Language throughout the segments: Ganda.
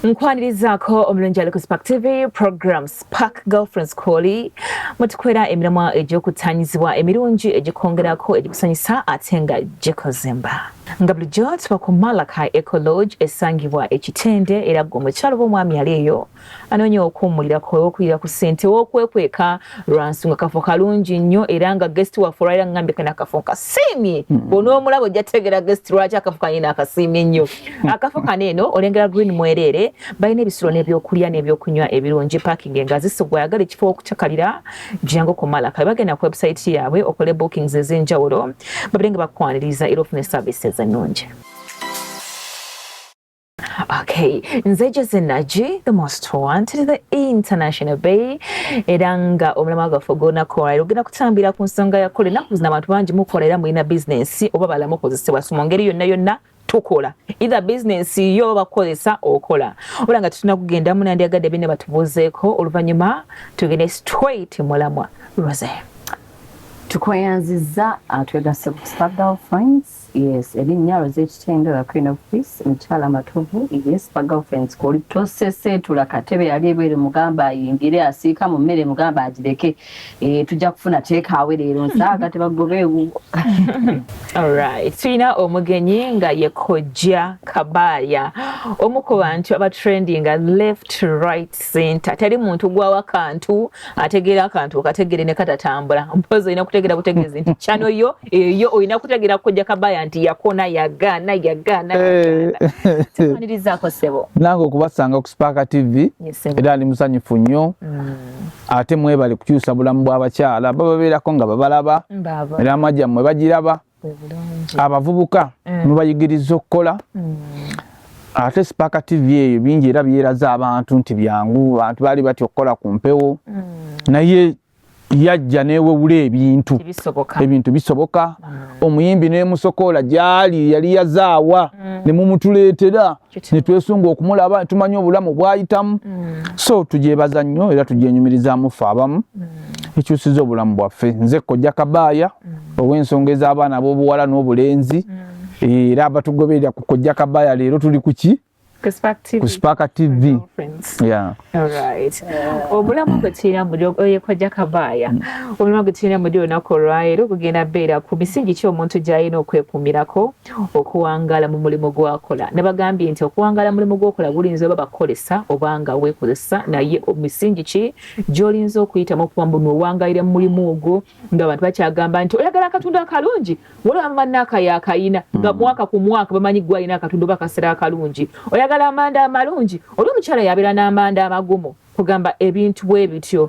Nkwanirizaako omulungi ali ku Spark TV program Spark Girlfriends Koli mutukwera emiramwa egy'okutanyizibwa emirungi egikwongerako egikusanyusa ate nga gikozimba. Nga bulijjo tuba ku Malachi Eco Lodge esangibwa e Kitende, era gwe omukyalo oba omwami ali eyo anoonya okuwummulirako, okulira ku ssente, ow'okwekweka lwa nsonga kafo kalungi nnyo, era nga guest waffe olwalira ngambye kana akafo nkasiimye. Bw'onoomulaba ojja kutegeera guest lwaki akafo kanyina akasiimye nnyo. Akafo kano eno olengera green mwereere, balina ebisulo n'ebyokulya n'ebyokunywa ebirungi, parking engazi, so gw'ayagala ekifo okucakalira jangu ku Malachi. Bagenda ku website yaabwe okole bookings ez'enjawulo, babire nga bakwaniriza era ofune services ennungi. Okay, nze Jose Naji, the most wanted, the international bay, era nga omulamwa gwaffe ogw'olunaku olwaleero ogenda kutambira ku nsonga ya kola. Ennaku zino abantu bangi mukola era mulina bizinensi oba balamu okozesebwa, so mu ngeri yonna yonna tukola either bizinensi yo oba bakukozesa okola. Ola nga tetulina kugendamu, nandyagadde bine batubuuzeeko, oluvannyuma tugende straight mulamwa. Rose. Tukweyanzizza atwegasse ku Spark Girlfriends. Yes, erinnya Rose Kitendo, the Queen of Peace, mukyala Matovu. Yes, Spark Girlfriends koli toseseetula katebe yali ebweru, mugamba ayingire, asiika mu mmere mugamba agireke. Tujja kufuna teekaawe leero nsaaga tebagobeewo. Alright, tulina omugenyi nga ye Kojja Kabaaya, omu ku bantu abatrendinga left, right, center. Teri muntu gwawa kantu ategeera akantu okategere ne katatambula. Mpozi olina kutegeera butegeezi nti channel yo eyo olina kutegeera Kojja Kabaaya nti yakona yagaana yagaana yagaana. Tukwanirizaako ssebo. Nange okubasanga ku Spark TV. Yes, ssebo. Era ndi musanyufu nnyo. Ate mwebale kukyusa bulamu bw'abakyala bababeerako nga babalaba. Mbaaba. Era amagya mmwe bagiraba. Bwe bulungi. Abavubuka mubayigiriza okukola. Ate Spark TV eyo bingi era byeraza abantu nti byangu, abantu baali batya okukola ku mpewo, naye yajja newewula ebintu. Tebisoboka. Ebintu bisoboka. Omuyimbi nemusokoola gyali yali yazaawa ne mumutuleetera ne twesunga okumulaba, tumanye obulamu bwayitamu. So tugyebaza nnyo era tugyenyumirizaamu ffe abamu ekyusiza obulamu bwaffe. Nze Kojja Kabaaya ow'ensonga ez'abaana ab'obuwala n'obulenzi, era abatugoberera ku Kojja Kabaaya. Leero tuli ku ki? Ku Spark TV. Ku Spark TV. Girlfriends. Yeah. Alright. Obulamu gwe tulina muli oye Kojja Kabaaya. Obulamu gwe tulina muli olunaku olwaleero bugenda beera ku misingi ki omuntu gy'alina okwekuumirako okuwangaala mu mulimu gw'akola. Nabagambye nti okuwangaala mu mulimu gw'okola gulinza oba bakukozesa oba nga weekozesa, naye misingi ki gy'olinza okuyitamu okuba mbu n'owangaalira mu mulimu ogwo ng'abantu bakyagamba nti oyagala akatundu akalungi, waliwo bannaaka yakayina nga mwaka ku mwaka bamanyi gwe alina akatundu oba akasera akalungi, oyagala amanda amalungi, oli omukyala yabeera n'amanda amagumu, kugamba ebintu bwe bityo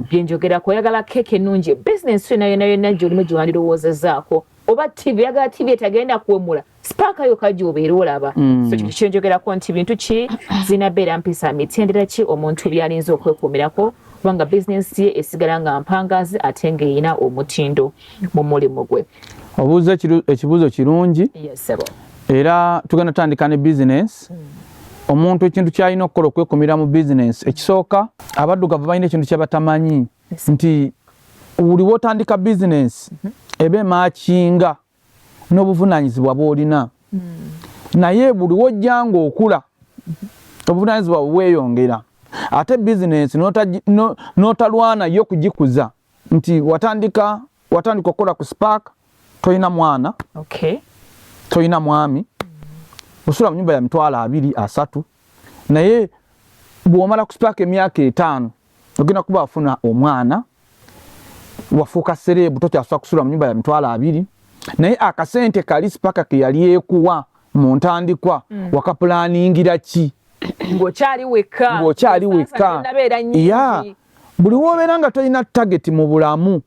bye njogerako. Oyagala keeke ennungi, bizinensi yonna yonna yonna gy'olimu gyewandirowoozezaako, oba TV, oyagala TV etagenda kuwemula, Spark yokka gy'obeera olaba. So kino kyenjogerako nti bintu ki zirina beera mpisa, mitendera ki omuntu byalinza okwekuumirako kubanga bizinensi ye esigala nga mpangazi ate ng'erina omutindo mu mulimu gwe. Obuuza ekibuuzo kirungi. Yes, ssebo. Era tugenda tutandika ne bizinensi. Omuntu ekintu kyalina okukola okwekumira mu bizinensi, ekisooka, abaddugavu balina ekintu kye batamanyi nti buli w'otandika bizinensi eba emakinga n'obuvunaanyizibwa bw'olina, naye buli w'ojja ng'okula obuvunaanyizibwa bweyongera. Ate bizinensi n'otalwana yo kugikuza nti watandika okukola ku Spark tolina mwana, tolina mwami, osula mu nyumba ya 20,000, naye bw'omala ku Spark emyaka 5 ogenda kuba wafuna omwana, wafuuka celeb, tokyasobola kusula mu nyumba ya 20,000, naye akasente kali Spark ke yali ekuwa mu ntandikwa wakapulaningira ki? Ng'okyali wekka. Ng'okyali wekka. Nabeera nnyingi. Ya, buli wobeera nga tolina target mu bulamu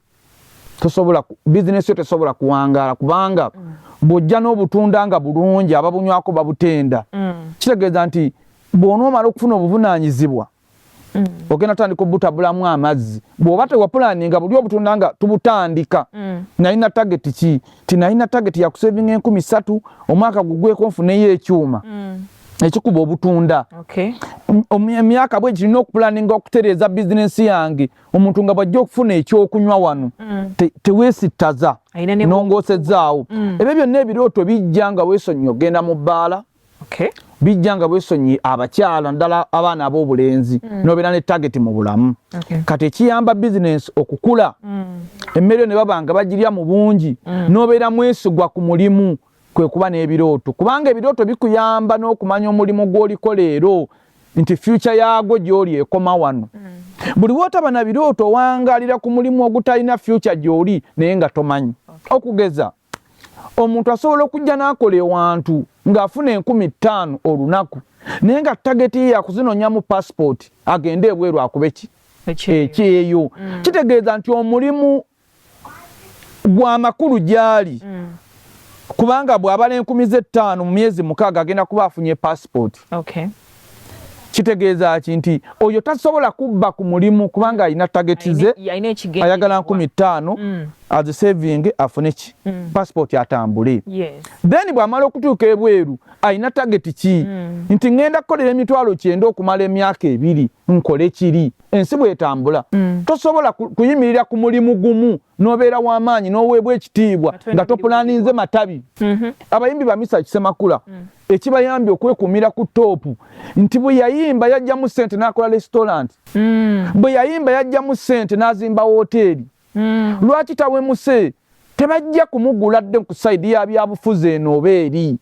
tosobola bizinesi yo tesobola kuwangaala, kubanga bw'ojja n'obutunda nga bulungi ababunywako babutenda, kitegeeza nti bw'onoomala okufuna obuvunaanyizibwa ogenda tandika obutabulamu amazzi. Bw'oba tewapulaninga buli obutunda nga tubutandika, nalina target ki? Ti nalina target ya kusevinga 3,000 omwaka gugweko nfuneyo ekyuma ekikuba obutunda. Emyaka bwe kirina okupulaninga okutereeza bizinensi yange. Omuntu nga bw'ajja okufuna ekyokunywa wano teweesittaza Alina ne nongoosezaawo. Ebyo byonna ebirooto bijja nga weesonyiye ogenda mu bbaala. Bijja nga bwesonyi abakyala naddala abaana ab'obulenzi, nobeera ne target mu bulamu. Kati ekiyamba bizinensi okukula, emmere yo ne baba nga bagirya mu bungi, n'obeera mwesigwa ku mulimu, kwe kuba n'ebirooto, kubanga ebirooto bikuyamba n'okumanya omulimu gw'oliko leero nti future yaagwo gy'oli ekoma wano. Buli wootaba na birooto, owangalira ku mulimu ogutalina future gy'oli naye nga tomanyi. Okugeza, omuntu asobola okujja n'akola ewantu ng'afuna 5000 olunaku, naye nga target ye yakuzinonyamu passport agende ebweru akube ki? Ekyeyo. Kitegeeza nti omulimu gwa makulu gy'ali, kubanga bw'abala 5,000 mu myezi 6 agenda kuba afunye passport. Kitegeeza ki? Nti oyo tasobola kubba ku mulimu kubanga alina target ze, ayagala 5000 azisavinge afune ki? Passport atambule. Then bw'amala okutuuka ebweru alina target ki? Nti ŋŋenda kukolera 90,000 okumala emyaka 2, nkole kiri. Ensi bwetambula, tosobola kuyimirira ku mulimu gumu n'obeera w'amaanyi n'oweebwa ekitiibwa nga topulaninze matabi. Abayimbi ba Mesach Semakula, ekibayambye okwekuumira ku top nti bwe yayimba yajjamu ssente n'akola restaurant, bwe yayimba yajjamu ssente n'azimba woteeri. Lwaki tawemuse? Tebajja kumugula dde ku side ya byabufuzi eno oba eri,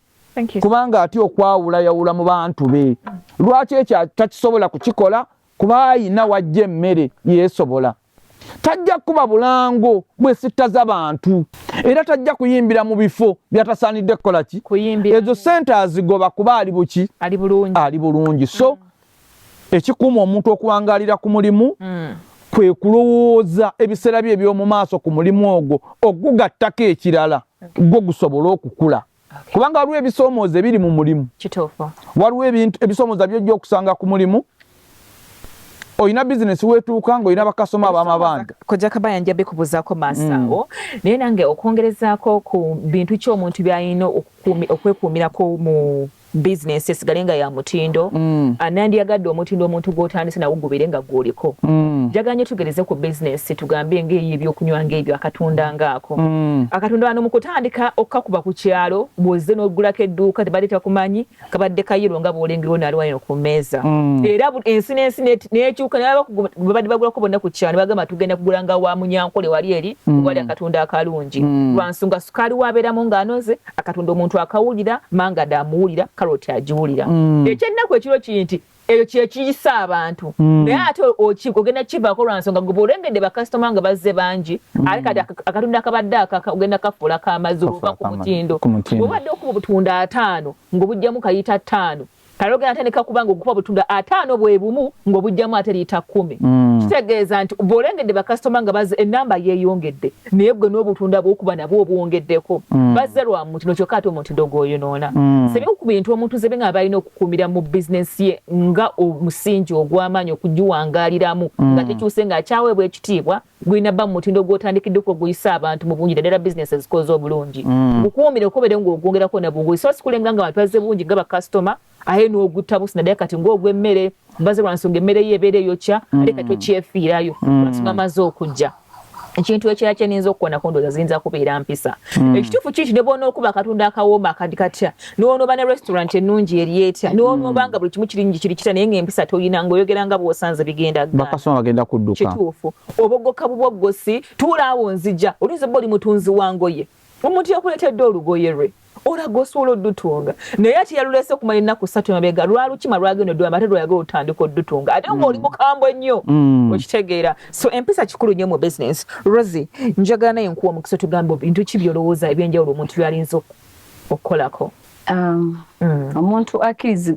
kubanga ati okwawulayawula mu bantu be. Lwaki ekyo takisobola kukikola? Kuba ayina wajja emmere yeesobola. Tajja kuba bulango bwesittaza bantu, era tajja kuyimbira mu bifo byatasaanidde kukola ki? Ezo sente azigoba kuba ali buki? Ali bulungi. So ekikuuma omuntu okuwangalira ku mulimu kwe kulowooza ebiseera bye eby'omu maaso ku mulimu ogwo, ogugattako ekirala gwo gusobole okukula, kubanga waliwo ebisoomooza ebiri mu mulimu. Waliwo ebintu ebisoomooza byojja okusanga ku mulimu. Olina bizinesi wetuuka ng'olina bakasoma ab'amabanja. Kojja Kabaya, nja bikubuzaako maaso awo, naye nange okwongerezaako ku bintu ki omuntu by'alina okwekuumirako mu bizinesi esigale nga ya mutindo, nandyagadde omutindo omuntu gw'otandise nawo gubeere nga gw'oliko. Njagala nnyo tugereze ku bizinesi, tugambe ng'eyo ebyokunywa, ng'ebyo akatunda ngaako akatunda wano mu kutandika okukakuba ku kyalo, bw'ozze n'ogulako edduuka tebadde takumanyi, kabadde kayiro nga bw'olengera ono ali wano ku mmeeza. Era ensi n'ensi n'ekyuka, babadde bagulako bonna ku kyalo ne bagamba tugenda kugula nga wa Munyankole wali eri wali akatunda akalungi, lwa nsonga sukaali wabeeramu ng'anoze akatunda, omuntu akawulira, mangada amuwulira, karoti agiwulira. Ekyennaku ekiro kiri nti eyo kyekiyisa abantu, naye ate ogenda kivaako lwa nsonga gwe bw'olengedde bakasitoma nga bazze bangi, ate kati akatunda akabadde akaka ogenda kafuula k'amazzi oba ku mutindo. Bw'obadde okuba obutunda 50 ng'obugyamu kayita 5, kale ogenda tandika kuba nga ogukuba obutunda 50 bwe bumu ng'obugyamu ate liita 10. Kitegeeza nti bw'olengedde bakasitoma nga bazze, enamba yeeyongedde, naye gwe n'obutunda bw'okuba nabwo obwongeddeko, bazze lwa mutindo, kyokka ate omutindo gw'oyonoona. Sebimu ku bintu omuntu zebe nga balina okukuumira mu bizinensi ye nga omusingi ogw'amaanyi okugiwangaaliramu nga tekyuse ng'akyaweebwa ekitiibwa, gulina bba mu mutindo gw'otandikiddeko oguyisa abantu mu bungi, naddala bizinesi ezikoze obulungi. Gukuumire okubeere ng'ogwongerako nabwo so sikulenga nga abantu bazze bungi nga bakasitoma aye n'ogutta busi, naddala kati ng'ogw'emmere baze lwa nsonga emmere ye ebeera eyokya, ate kati okyefiirayo lwa nsonga amaze okujja. Ekintu ekirala kyeniyinza okukonako, ndowooza ziyinza kubeera mpisa. Ekituufu kiki, ne bw'onookuba akatunda akawooma akadi katya, ne wonooba ne restaurant ennungi eri etya, ne wonooba nga buli kimu kiringi kiri kitya, naye ng'empisa toyina, ng'oyogera nga bw'osanze bigenda gaana. Bakasoma bagenda kudduka. Kituufu, obogoka buboggosi, tuulaawo nzija. Oyinza obba oli mutunzi wa ngoye, omuntu yakuleetedde olugoye lwe, olaga osobola oddutunga, naye ate yalulese okumala ennaku 3 emabega, lwalukima lwagenda oddwamba, ate lwayagala otandika oddutunga ate ng'oli mukambwe nnyo. Okitegeera? So empisa kikulu nnyo mu business. Rosie, njagala naye nkuwa omukisa otugambe bintu ki byolowooza ebyenjawulo omuntu byalinza okukolako. Omuntu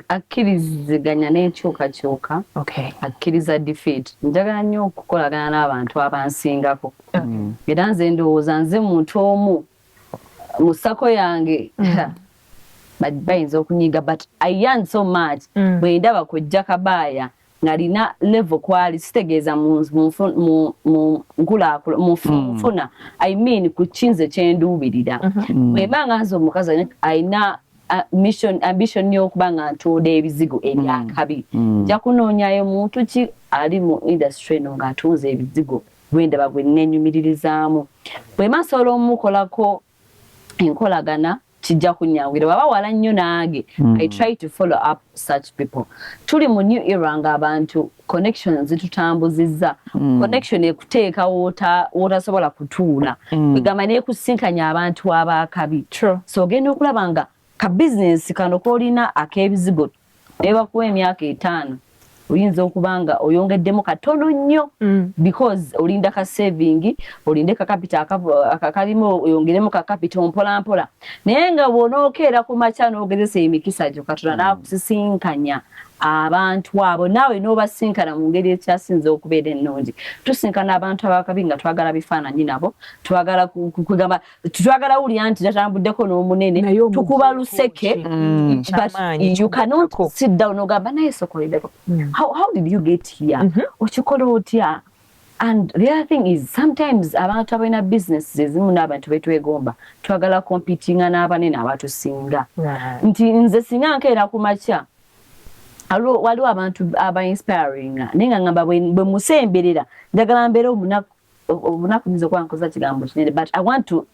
akkiriziganya n'enkyukakyuka, akkiriza defeat. Njagala nnyo okukolagana n'abantu abansingako, era nze ndowooza nze muntu omu mu circle yange bayinza okunyiga, but I yearn so much bwe ndaba kojja Kabaaya ng'alina level kwali, sitegeeza mu nfuna, I mean ku kinze kyenduubirira. Bwemba nga nze omukazi alina mission, ambition y'okuba nga ntunda ebizigo ebyakabi, nja kunoonyayo muntu ki ali mu industry eno ng'atunze ebizigo gwendaba gwe nenyumiririzaamu, bwemba nsobola omukolako enkolagana. Kijja kunyangwira baba wala nnyo nange. I try to follow up such people. Tuli mu new era nga abantu connections zitutambuzizza. Connection ekuteeka w'otasobola kutuula, kwegamba nekusinkanya abantu abakabi. So ogenda okulaba nga ka business kano k'olina ak'ebizigo, naye bakuwa emyaka 5, oyinza okuba nga oyongeddemu katono nnyo because olinda ka saving, olinde ka capital akalimu, oyongeremu ka capital mpola mpola. Naye nga bw'onookeera ku makya n'ogezesa emikisa gyo, Katonda n'akusisinkanya abantu abo, naawe n'obasinkana mu ngeri ekyasinze okubeera ennungi. Tusinkana abantu abakabi nga twagala bifaananyi nabo, twagala kugamba, twagala wulira nti tatambuddeko n'omunene, tukuba luseke. But you cannot sit down ogamba naye sokoleddeko, how did you get here? Okikola otya? And the other thing is, sometimes abantu abalina business ezimu n'abantu betwegomba twagala competinga n'abanene abatusinga. Nti nze singa nkeera ku makya, waliwo abantu aba inspiring, naye nga ngamba bwe musemberera njagala mbeere omunaku. Obunaku nyinza okuba nkoza kigambo kinene, but I want to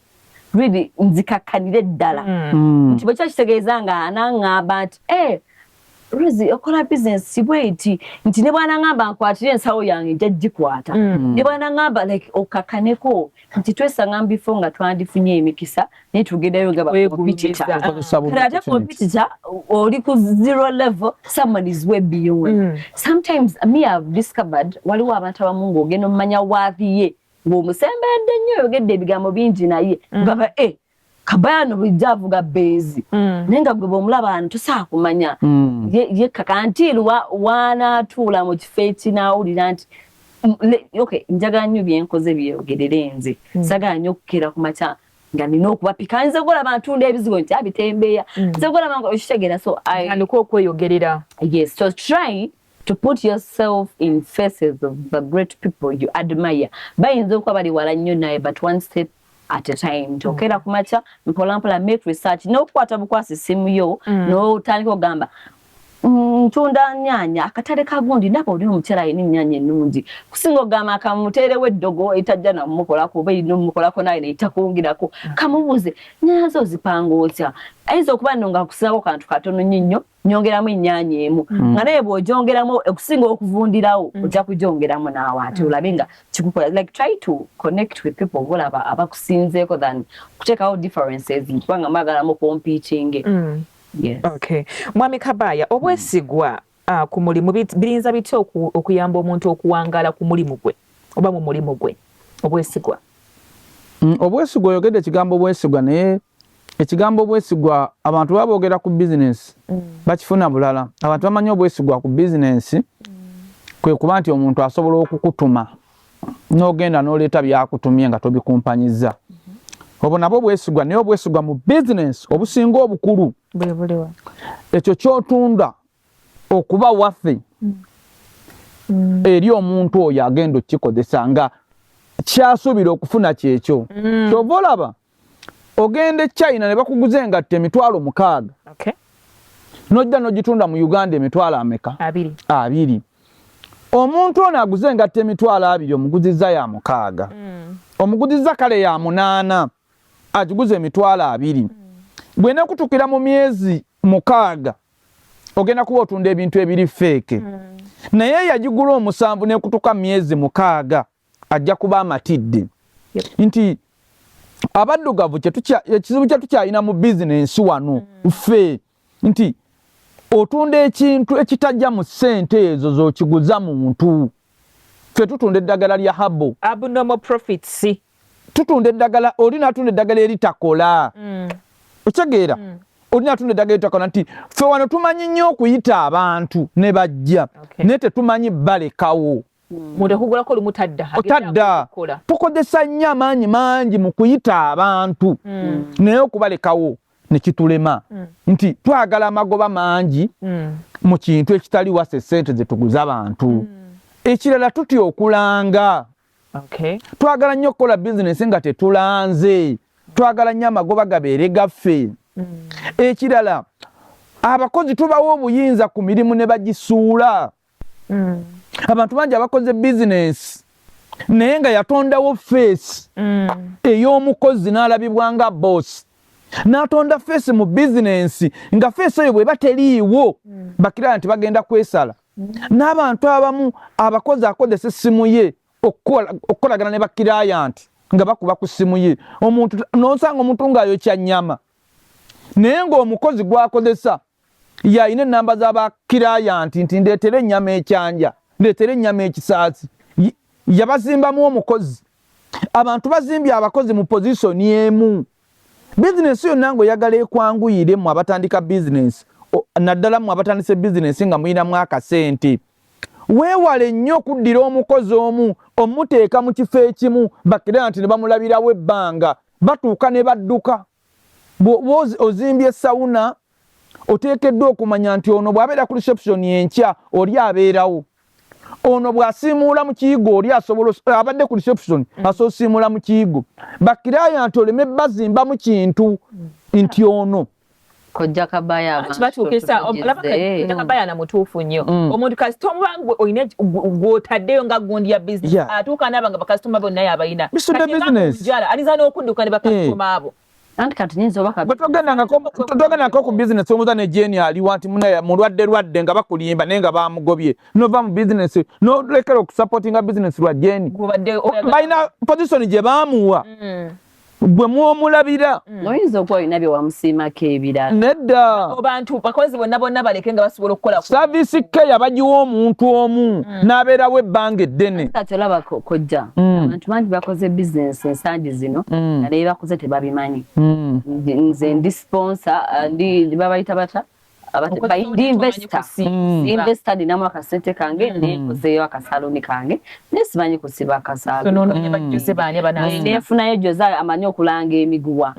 really nzikakkanire ddala nti bwe kiba kitegeeza nga anaŋŋamba nti, "Eh, Rosie, okola business bweti," nti ne bw'anaŋŋamba nkwatire ensawo yange, nja gikwata. Ne bw'anaŋŋamba like okakkaneko nti twesanga mu bifo nga twandifunye emikisa, naye tugendayo nga ba competitor. Kati ate competitor oli ku zero level, someone is way beyond. Sometimes me have discovered waliwo abantu abamu ng'ogenda omumanya waathi ye ng'omusembedde nnyo, oyogedde ebigambo bingi naye baba eh kabayano bulijjo avuga Benz, naye nga gwe bw'omulaba ano tosobola kumanya. Ye kaka wanaatuula mu kifo ekinaawulira nti okay, njagala nnyo byenkoze byeyogerere nze. Sagala nnyo okukeera ku makya nga nina okubapika, nze golaba ntunda ebizigo nti abitembeeya, nze golaba nga okitegeera. So I Tandika okweyogerera. Yes, so try to put yourself in faces of the great people you admire. Bayinza okuba bali wala nnyo naye, but one step at a time. Nti okeera ku makya mpola mpola, make research, n'okukwata bukwasi essimu yo n'otandika ogamba, "Ntunda nnyaanya, akatale ka gundi, ndaba oli omukyala alina ennyaanya ennungi," kusinga ogamba akamuteerewo eddogo etajja namukolako oba erina omukolako naye neyitakwongirako. Kamubuuze, "Nnyaanya zo ozipanga otya?" Ayinza okuba nno nga akusingako kantu katono nnyo nnyo, nyongeramu ennyaanya emu, nga naye bw'ogyongeramu okusinga okuvundirawo, ojja kugyongeramu naawe ate olabe nga kikukola. Like, try to connect with people bolaba abakusinzeeko than kuteekawo differences kubanga mwagala mu competing. Yes. Okay. Mwami Kabaya, obwesigwa ku mulimu biyinza bitya okuyamba omuntu okuwangaala ku mulimu gwe oba mu mulimu gwe, obwesigwa? Obwesigwa, oyogedde ekigambo obwesigwa, naye ekigambo obwesigwa abantu baba boogera ku bizinesi bakifuna bulala. Abantu bamanyi obwesigwa ku bizinesi kwe kuba nti omuntu asobola okukutuma n'ogenda n'oleeta byakutumye nga tobikumpanyiza. Obwo nabwo bwesigwa, naye obwesigwa mu bizinesi obusinga obukulu bwe buliwa? Ekyo kyotunda okuba waffe eri omuntu oyo agenda okukikozesa nga kyasuubira okufuna kyekyo. Kyova olaba ogenda e China ne bakuguza engatto 60,000, nojja n'ogitunda mu Uganda emitwalo ameka? 20. 20. Omuntu ono aguze engatto 20,000, omuguzizza ya 6, omuguzizza kale ya 8, agiguza 20,000. Bwena kutukira mu myezi 6 ogenda kuba otunda ebintu ebiri fake, naye yagigula 7 nekutuka myezi 6 ajja kuba amatidde. Nti abaddugavu ekizibu kye tukyalina mu bizinensi wano ffe nti otunda ekintu ekitajja mu ssente ezo z'okiguza muntu. Ffe tutunda eddagala lya herbal. Abnormal profits. Tutunda eddagala, oli natunda eddagala eritakola. Okitegeera? Oli natunda eddagala eritakola. Nti ffe wano tumanyi nnyo okuyita abantu ne bajja, naye tetumanyi balekawo. Muntu akugulako olumu tadda. Otadda. Tukozesa nnyo amaanyi mangi mu kuyita abantu, naye okubalekawo ne kitulema. Nti twagala amagoba mangi mu kintu ekitali wase ssente zetuguza abantu. Ekirala, tutya okulanga. Twagala nnyo okukola bizinesi nga tetulanze, twagala nnyo amagoba gabeere gaffe. Ekirala, abakozi tubawa obuyinza ku mirimu ne bagisuula. Abantu bangi abakoze bizinesi naye nga yatondawo face ey'omukozi n'alabibwa nga boss. N'atonda face mu bizinensi, nga face eyo bweba teriiwo, bakiraya nti bagenda kwesala. N'abantu abamu, abakozi akozesa essimu ye okukolagana ne bakiraya, nti nga bakuba ku ssimu ye. Omuntu nosanga omuntu ng'ayokya nnyama, naye ng'omukozi gw'akozesa yalina enamba z'abakiraya nti ndeetere ennyama ekyanja, ndeetere ennyama ekisaasi. Yabazimbamu omukozi. Abantu bazimbye abakozi mu position emu. Bizinesi yonna ng'oyagala ekwanguyire, mu abatandika bizinesi, naddala mu abatandise bizinesi nga mulinamu akasente, weewale nnyo okuddira omukozi omu omuteeka mu kifo ekimu, bakiraya nti ne bamulabirawo ebbanga, batuuka ne badduka. Bw'oba ozimbye sauna, oteekeddwa okumanya nti ono bw'abeera ku reception enkya, oli abeerawo. Ono bw'asiimuula mu kiyigo, oli asobola, abadde ku reception asobola osiimuula mu kiyigo. Bakiraya nti oleme bazimbamu kintu nti ono Kojja Kabaya. Batuukisa olaba Kabaya na mutuufu nnyo. Omuntu kasita omuba gwe olina gw'otaddeyo nga gundi ya bizinesi, atuuka n'aba nga bakasitoma bonna yabalina. Bisudde business. Ayinza n'okudduka ne bakasitoma abo. Anti kati nyinza oba Gwe togendangako ku bizinesi omuza ne Jeni aliwa nti munaye mulwadde lwadde, nga bakulimba, naye nga bamugobye, nova mu bizinesi nolekera okusupportinga bizinesi lwa Jeni. Gw'obadde oyagala. Balina position gye bamuwa, gwe mwomulabira. Oyinza okuba olina bye wamusiimako ebirala. Nedda. Bantu bakozi bonna bonna baleke nga basobola okukola Service care bagiwa omuntu omu n'abeerawo ebbanga eddene. Kati olaba kojja, abantu bangi bakoze bizinesi ensangi zino nga naye bakoze tebabimanyi. Nze ndi sponsor, ndi babayita bata ndi investor. Investor, ninamu akasente kange, nenkozeeyo akasaloni kange, naye simanyi kusiba akasaloni. Nenfunayo Jose amanyi okulanga emiguwa,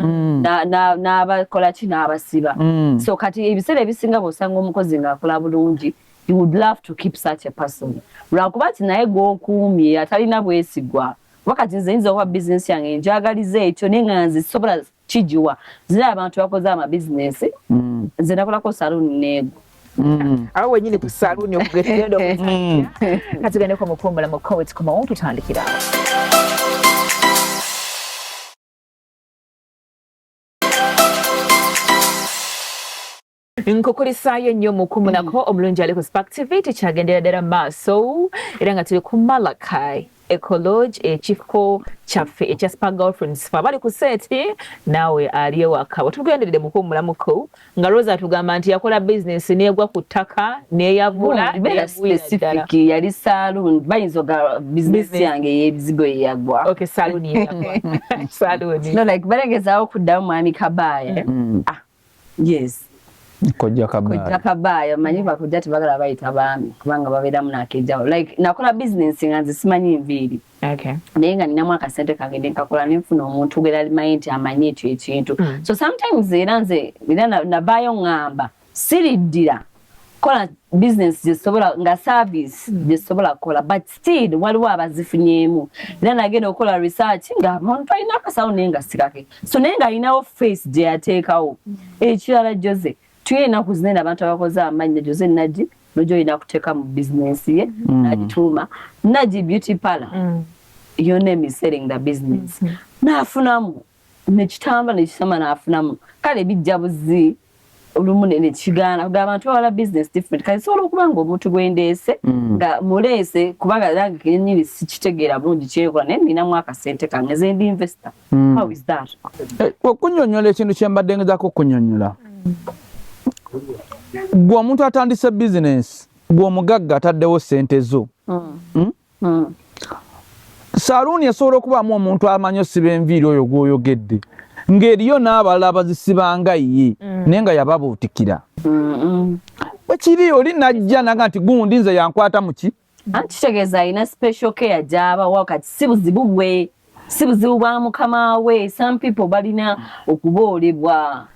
n'abakola ki, n'abasiba. So kati ebiseera ebisinga bw'osanga omukozi ng'akola bulungi, you would love to keep such a person, lwakuba nti naye gw'okuumye atalina bwesigwa. Kuba kati nze nyinza okuba bizinesi yange njagaliza ekyo, naye nga nze sisobola kigiwa. Nzira abantu bakoze amabizinesi. Nze nakolako saluni neegwa. Awo wenyini ku saluuni okugenda okutandikira. Katugendeko mu kuwummula mu kowet, komawo tutandikira awo. Nkukulisaayo nnyo mukumunako omulungi ali ku Spark TV. Tukyagendera ddala maaso era nga tuli ku Malakai Ecolodge, ekifo kyaffe ekya Spark Girlfriends. Fe abali ku set, naawe ali ewaka, wetugenderedde mu kuwummulamuko nga Rosa atugamba nti yakola bizinesi neegwa ku ttaka neyavula. Beera specific, yali saloon. Bayinza oga bizinesi yange ey'ebizigo yeyagwa. Okay, saloon yeyagwa, saloon. No, like balengezaawo okuddamu mwami Kabaya. Ah, yes. Kojja Kabaya. Kojja Kabaya, manyi bakojja tebagala bayita baami kubanga babeeramu n'ak'enjawulo. Like nakola bizinesi nga nze simanyi nviiri, naye nga ninamu akasente kange, nenkakola, nenfuna omuntu gwera limanyi nti amanyi ekyo ekintu. So sometimes era nze era navaayo ŋŋamba siriddira kola business gyesobola nga service gyesobola kukola, but still waliwo abazifunyeemu. Era nagenda okukola research nga omuntu alina akasawo naye nga sikake, so naye ng'alinawo face gye yateekawo. Ekirala, Jose, tulina ennaku zinene abantu abakoze amannya Jose Nagi, nojo olina kuteeka mu bizinesi ye, nagituuma Nagi Beauty Parlor. Your name is selling the business. Naafunamu nekitamba nekisama, naafunamu. Kale bijja buzi olumu nekigaana kugamba abantu bawala business different. Kale sobola okuba nga omuntu gwendeese nga muleese, kubanga nange kenyini sikitegeera bulungi kyenkola, naye ninamu akasente kange, nze ndi investor. How is that? Okunyonyola ekintu kye mbadde ngezaako okunyonyola, gwe omuntu atandise bizinesi, gwe omugagga ataddewo sente zo, Saluuni esobola okubaamu omuntu amanyi osiba enviiri oyo gw'oyogedde, ng'eriyo n'abalala abazisibanga ye, naye nga yababuutikira. Bwekiri, oli najja naga nti gundi nze yankwata muki. Anti kitegeeza alina special care gy'abawa. Kati si buzibu bwe, si buzibu bwa mukama we. Some people balina okuboolebwa.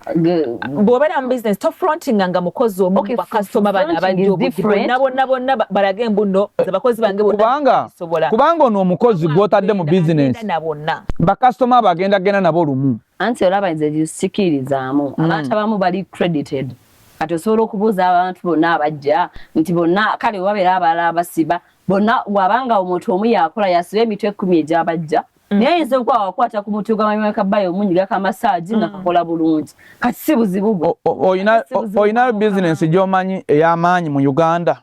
Bw'obeera mu business, tofrontinga nga mukozi omu. Bakasitoma bano abajja obujji bonna bonna bonna balage mbu nno nze bakozi bange bonna. Kubanga sobola. Kubanga ono omukozi gw'otadde mu bizinesi, na bonna bakasitoma abo agenda genda nabo lumu. Anti olaba nze sikirizaamu. Abantu abamu bali credited. Kati osobola okubuuza abantu bonna abajja nti bonna, kale wabeera abalala abasiba bonna, wabanga omuntu omu yakola yasiba emitwe 10 egyabajja. Naye ayinza okuba wakwata ku muti ogwa kabayo omunyiga ka massage nga kakola bulungi. Kati si buzibu bwe. Oyina bizinensi gy'omanyi ey'amaanyi mu Uganda?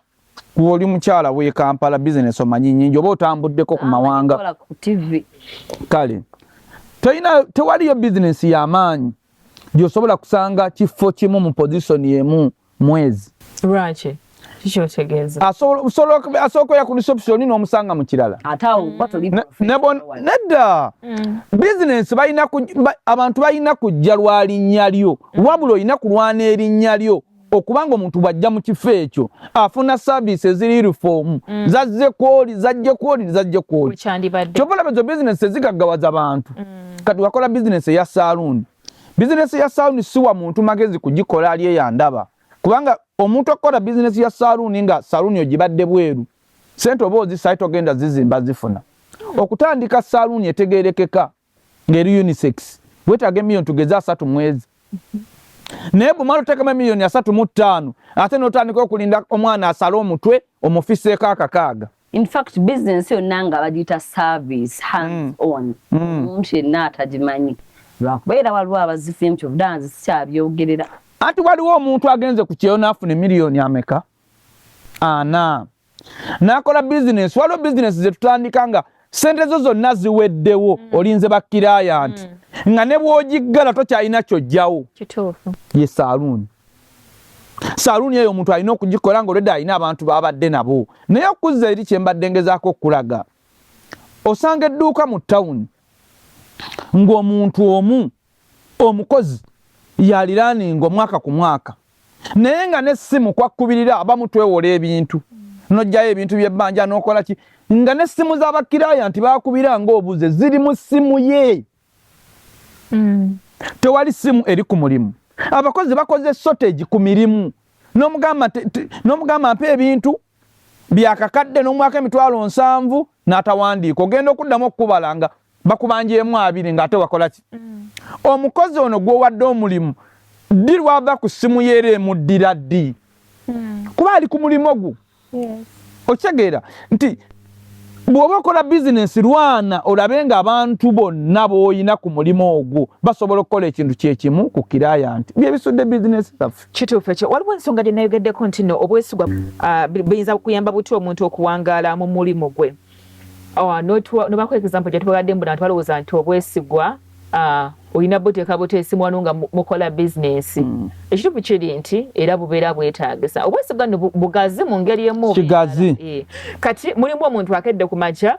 Oli mukyala w'e Kampala, bizinensi omanyi nnyingi oba otambuddeko ku mawanga? Ku TV. Kale tewaliyo bizinensi y'amaanyi gy'osobola kusanga kifo kimu mu position emu mwezi. Lwaki? Kiki otegeeza? Asobola oya ku reception n'omusanga mu kirala. Ate awo toli Nedda. Bizinensi abantu balina kujja lwa linnya lyo, wabula olina kulwana erinnya lyo okubanga omuntu bw'ajja mu kifo ekyo afuna service eziri uniform, zazze kwoli, zajje kwoli, zajje kwoli. Kyova olaba ezo bizinensi ezigaggawaza bantu. Kati wakola bizinensi eya saaluuni. Bizinensi ya saaluuni siwa muntu magezi kugikola ali eyandaba, kubanga omuntu okukola bizinensi ya saaluuni nga saaluuni ogibadde bweru, sente oba ozisaayo togenda zizimba zifuna. Okutandika saaluuni etegeerekeka ng'eri unisex weetaaga emiliyoni tugeze 30 mwezi, naye bw'omala oteekamu emiliyoni 35 ate n'otandika okulinda omwana asale omutwe omufiseeko akakaaga. In fact, business yonna nga bagiyita service hands on, omuntu yenna atagimanyi lwakubeera waliwo abazifuye kyovudde nze sikyabyogerera. Anti waliwo omuntu agenze ku kyeyo n'afuna emiliyoni ameka? 40 n'akola bizinensi. Waliwo bizinensi zetutandika nga sente zo zonna ziweddewo, olinze ba client, nga ne bw'ogiggala tokyalina kyojjawo. Ye saaluuni. Saaluuni eyo omuntu alina okugikola nga olwedde alina abantu babadde nabo. Naye okuzza eri kyembadde ngezaako okulaga, osanga edduuka mu tawuni ng'omuntu omu omukozi yaliraninga omwaka ku mwaka, naye nga n'essimu kwakkubirira abamu twewola ebintu, n'ojjayo ebintu by'ebbanja n'okola ki, nga n'essimu z'aba client bakubira ng'obuze ziri mu ssimu ye. Tewali ssimu eri ku mulimu. Abakozi bakoze shortage ku mirimu, n'omugamba mpa ebintu byakakadde n'omwaka 70,000 n'atawandiika, ogenda okuddamu okukubala nga bakubanjeemu 20 ng'ate wakola ki? Omukozi ono gw'owadde omulimu ddi lwava ku ssimu ye era emuddira ddi? Kuba ali ku mulimu gwo. Okitegeera nti bw'oba okola bizinensi lwana olabe nga abantu bonna b'olina ku mulimu ogwo basobola okukola ekintu kyekimu ku client. Byebisudde bizinensi zaffe. Kituufu ekyo. Waliwo ensonga gye nayogeddeko nti no obwesigwa buyinza kuyamba butya omuntu okuwangaala mu mulimu gwe. Nobako example gye tubagadde mbu bantu balowooza nti obwesigwa olina buteeka buteesi wano nga mukola bizinensi. Ekituufu kiri nti era bubeera bwetaagisa. Obwesigwa nno bugazi mu ngeri emu. Kigazi. Kati mulimu omuntu akedde ku makya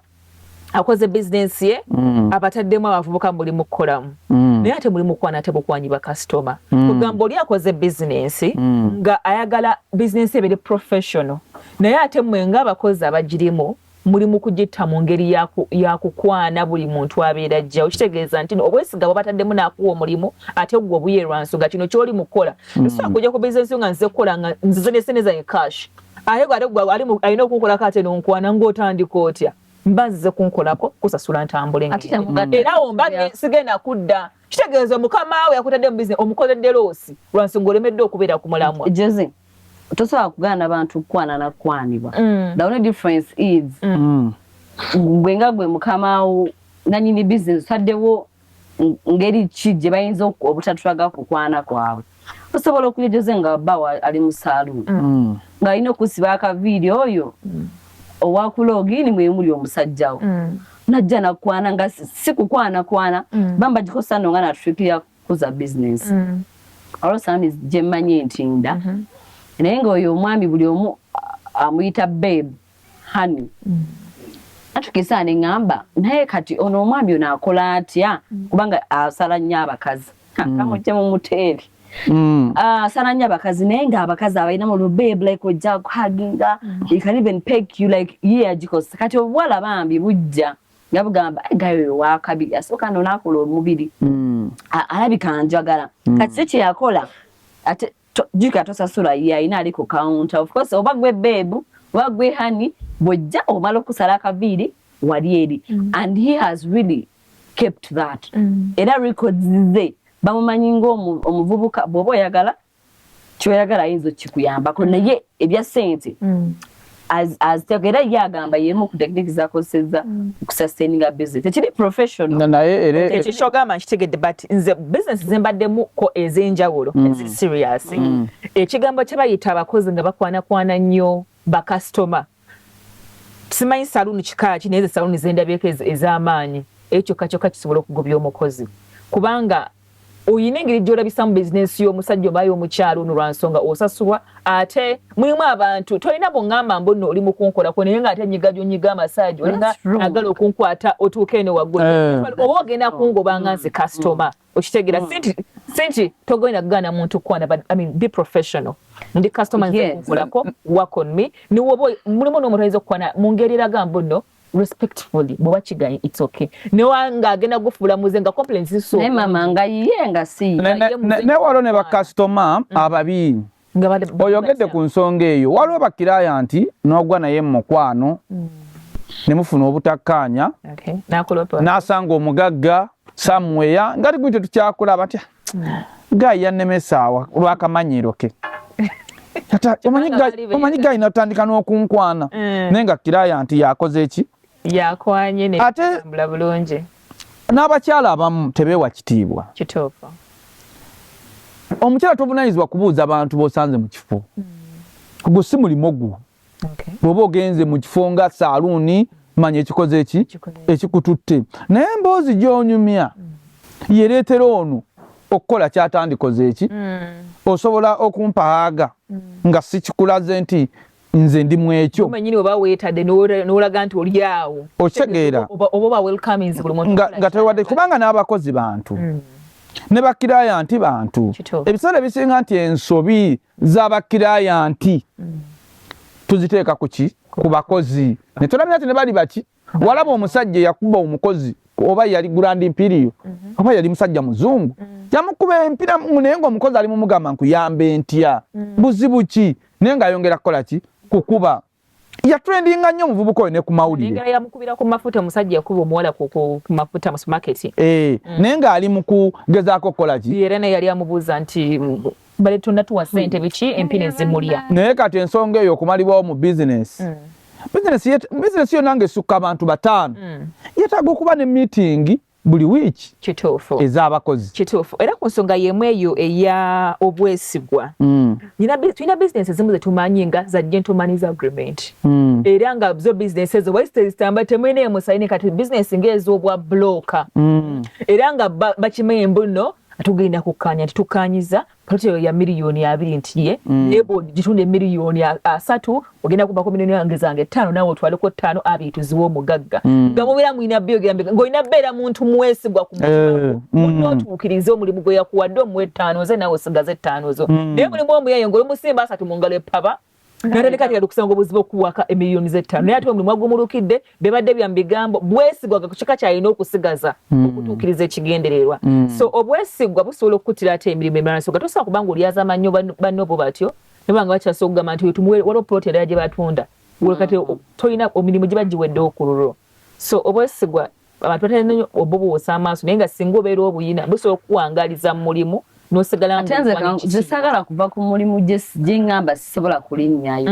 akoze bizinensi ye, abataddemu abavubuka mulimu kukolamu, naye ate mulimu kukwana ate bukwanyi bakasitoma. Kugamba oli akoze bizinensi nga ayagala bizinensi ebeere professional, naye ate mmwe ng'abakozi abagirimu mulimu kugitta mu ngeri ya kukwana buli muntu abeera ajjawo. Kitegeeza nti obwesiga bwebataddemu n'akuwa omulimu ate gwe obuyeerwa nsonga kino ky'oli mu kukola. Tosobola kujja ku bizinensi nga nzize kukola nga nzize ne ssente zange cash, ate gwe alina okunkolako ate n'onkwana ng'otandika otya? Mba nzize kunkolako kusasula ntambule, era awo mba sigenda kudda. Kitegeeza mukama we yakutadde mu bizinesi omukoledde loss lwa nsonga olemedde okubeera ku mulamwa. Jose, tosobola kugaana bantu kukwana nakukwanibwa. The only difference is gwe nga gwe mukama nanyini business otaddewo ngeri ki gye bayinza obutatulaga kukwana kwabwe. Osobola okuja Jose nga bba ali mu saaluuni ng'alina okusiba akaviiri, oyo owakulogini mwemuli omusajjawo najja nakwana nga si kukwanakwana, bamba gikosa no nga natufikira kuza business. Olwo sami gye mmanyi entinda, naye ng'oyo omwami buli omu amuyita babe, honey. Atukisa ne ŋŋamba, naye kati ono omwami ono akola atya? Kubanga asala nnyo abakazi, kamujje mu muteeri. Asala nnyo abakazi, naye ng'abakazi abalina mu babe, like ojja kuhaginga, you can even peck you, like ye yagikozesa. Kati obuwala bambi bujja nga bugamba gayo oyo wakabi asooka no n'akola omubiri, alabika njagala. Kati si kyeyakola ate jjukira tosasula, ye alina ali ku counter. Of course oba gwe babe oba gwe honey, bw'ojja omala okusala akaviiri wali eri, and he has really kept that. Era records ze bamumanyi ng'omuvubuka bw'oba oyagala kyoyagala ayinza okikuyambako, naye ebya ssente. Aziteeka era ye agamba yemu ku technique zakozesezza okusustaininga business, tekiri professional. Naye era Ekyo kyogamba nkitegedde, but nze business zembaddemuko ez'enjawulo ezi serious, ekigambo kye bayita abakozi nga bakwanakwana nnyo bakasitoma, simanyi saluuni kika ki, naye ze saluuni zendabyeko ez'amaanyi, ekyo kyokka kyokka kisobola okugobya omukozi, kubanga oyina engeri gy'olabisamu bizinensi y'omusajja oba y'omukyalo ono, lwa nsonga osasulwa, ate mulimu abantu tolina bw'oŋŋamba mbu nno oli mu kunkolako, naye ng'ate nyiga gy'onyiga amasaagi olinga That's true. agala okunkwata otuuke eno waggulu, oba ogenda kungoba nga nze kasitoma. Okitegeera? Si nti togenda kugaana muntu kwana, but I mean, be professional. Ndi kasitoma, nze kunkolako, work on me. Niwoba mulimu n'omuntu ayinza okukwana mu ngeri eraga mbu nno respectfully, bw'oba kiganye, it's okay, newa ng'agenda gufuula muze nga complaints ziso. Naye mama nga ye nga si Ye muze. Ne waliwo ne bakasitoma ababi. Nga Oyogedde ku nsonga eyo, waliwo bakiraya nti n'ogwa naye mu mukwano ne mufuna obutakkaanya, Okay. N'akulopa. n'asanga omugagga somewhere nga ligwi tetukyakulaba ntya guy yannemesaawa lwakamanyiro ke. Ata, omanyi omanyi guy natandika n'okunkwana, naye nga kiraya nti yakoze eki? Yakwanye ne tambula bulungi. N'abakyala abamu tebeewa kitiibwa. Omukyala tobunanyizibwa kubuuza abantu b'osanze mu kifo. Gwo si mulimo gwo. Bw'oba ogenze mu kifo nga saaluuni, manya ekikoze eki Ekikoze. ekikututte, naye emboozi gy'onyumya yereetera ono okukola kyatandikoze eki. Osobola okumpahaaga nga sikikulaze nti nze ndi mu ekyo. Manyini oba weetadde n'olaga nti oli awo. Okitegeera? Oba welcoming buli muntu. Nga tewadde, kubanga n'abakozi bantu, ne bakiraya nti bantu. Ebiseera ebisinga nti ensobi z'abakiraya nti tuziteeka ku ki? Ku bakozi, ne tulabira nti ne bali baki. Walaba omusajja eyakuba omukozi, oba yali Grand Imperial, oba yali musajja muzungu, yamukuba empira, naye ng'omukozi ali mumugamba, "Nkuyambe ntya? Buzibu ki?" Naye ng'ayongera kukola ki? Kukuba. Yatrendinga nnyo omuvubuka oyo ne ku mawulire. Nengera yamukubira ku mafuta, omusajja yakuba omuwala ku mafuta mu supermarket. Eh, naye ng'ali mu kugezaako kukola ki? Era naye yali amubuuza nti bale tonatuwa ssente biki, empina ezimulya. Naye kati ensonga eyo okumalibwawo mu bizinesi, bizinesi yonna ng'esukka abantu 5, yeetaaga okuba ne meeting buli wiiki ez'abakozi. Kituufu. Era ku nsonga y'emu eyo eya obwesigwa, tulina bizinesi ezimu zetumanyi nga za gentleman's agreement, era nga zo bizinesi ezo wazitezitamba temulina emusayini. Kati bizinesi ng'ez'obwa broker, era nga bakimanyi mbu nno tugenda kukkaanya nti tukkaanyiza plot eyo ya miliyoni 20, nti ye naye bw'ogitunda emiliyoni 30, ogenda kubako miliyoni yange zange 5, naawe otwaleko 5, 20 tuziwe omugagga. Nga mubeera mulina byogera ng'olina beera muntu mwesigwa ku mutima gwo. Munno otuukirize omulimu gwe yakuwadde, omuwa 5 ze, naawe osigaze 5 zo. Naye mulimu omuyaye ng'olimusimba 30 mu ngalo epaba, natandika ati okusanga obuzibu okuwaka emiliyoni z'ettaano, naye ate omulimu agumulukidde bebadde bya mubigambo. Bwesigwa ku kika kyalina okusigaza okutuukiriza ekigendererwa. So obwesigwa busobola okukutira ate emirimu emirala. Nsonga tosobola kubanga olyazama nnyo banno bo batyo, nebanga bakyasobola okugamba nti tumuwe, waliwo plot endala gye batunda. Kati tolina emirimu giba giwedde okululwo. So obwesigwa abantu batera nnyo obubuusa amaaso, naye nga singa obeera obuyina busobola okukuwangaaliza mu mulimu n'osigala Ate nze ng'okuwa n'ekitiibwa. Nze saagala kuva ku mulimu gye ŋŋamba sisobola kulinnyayo.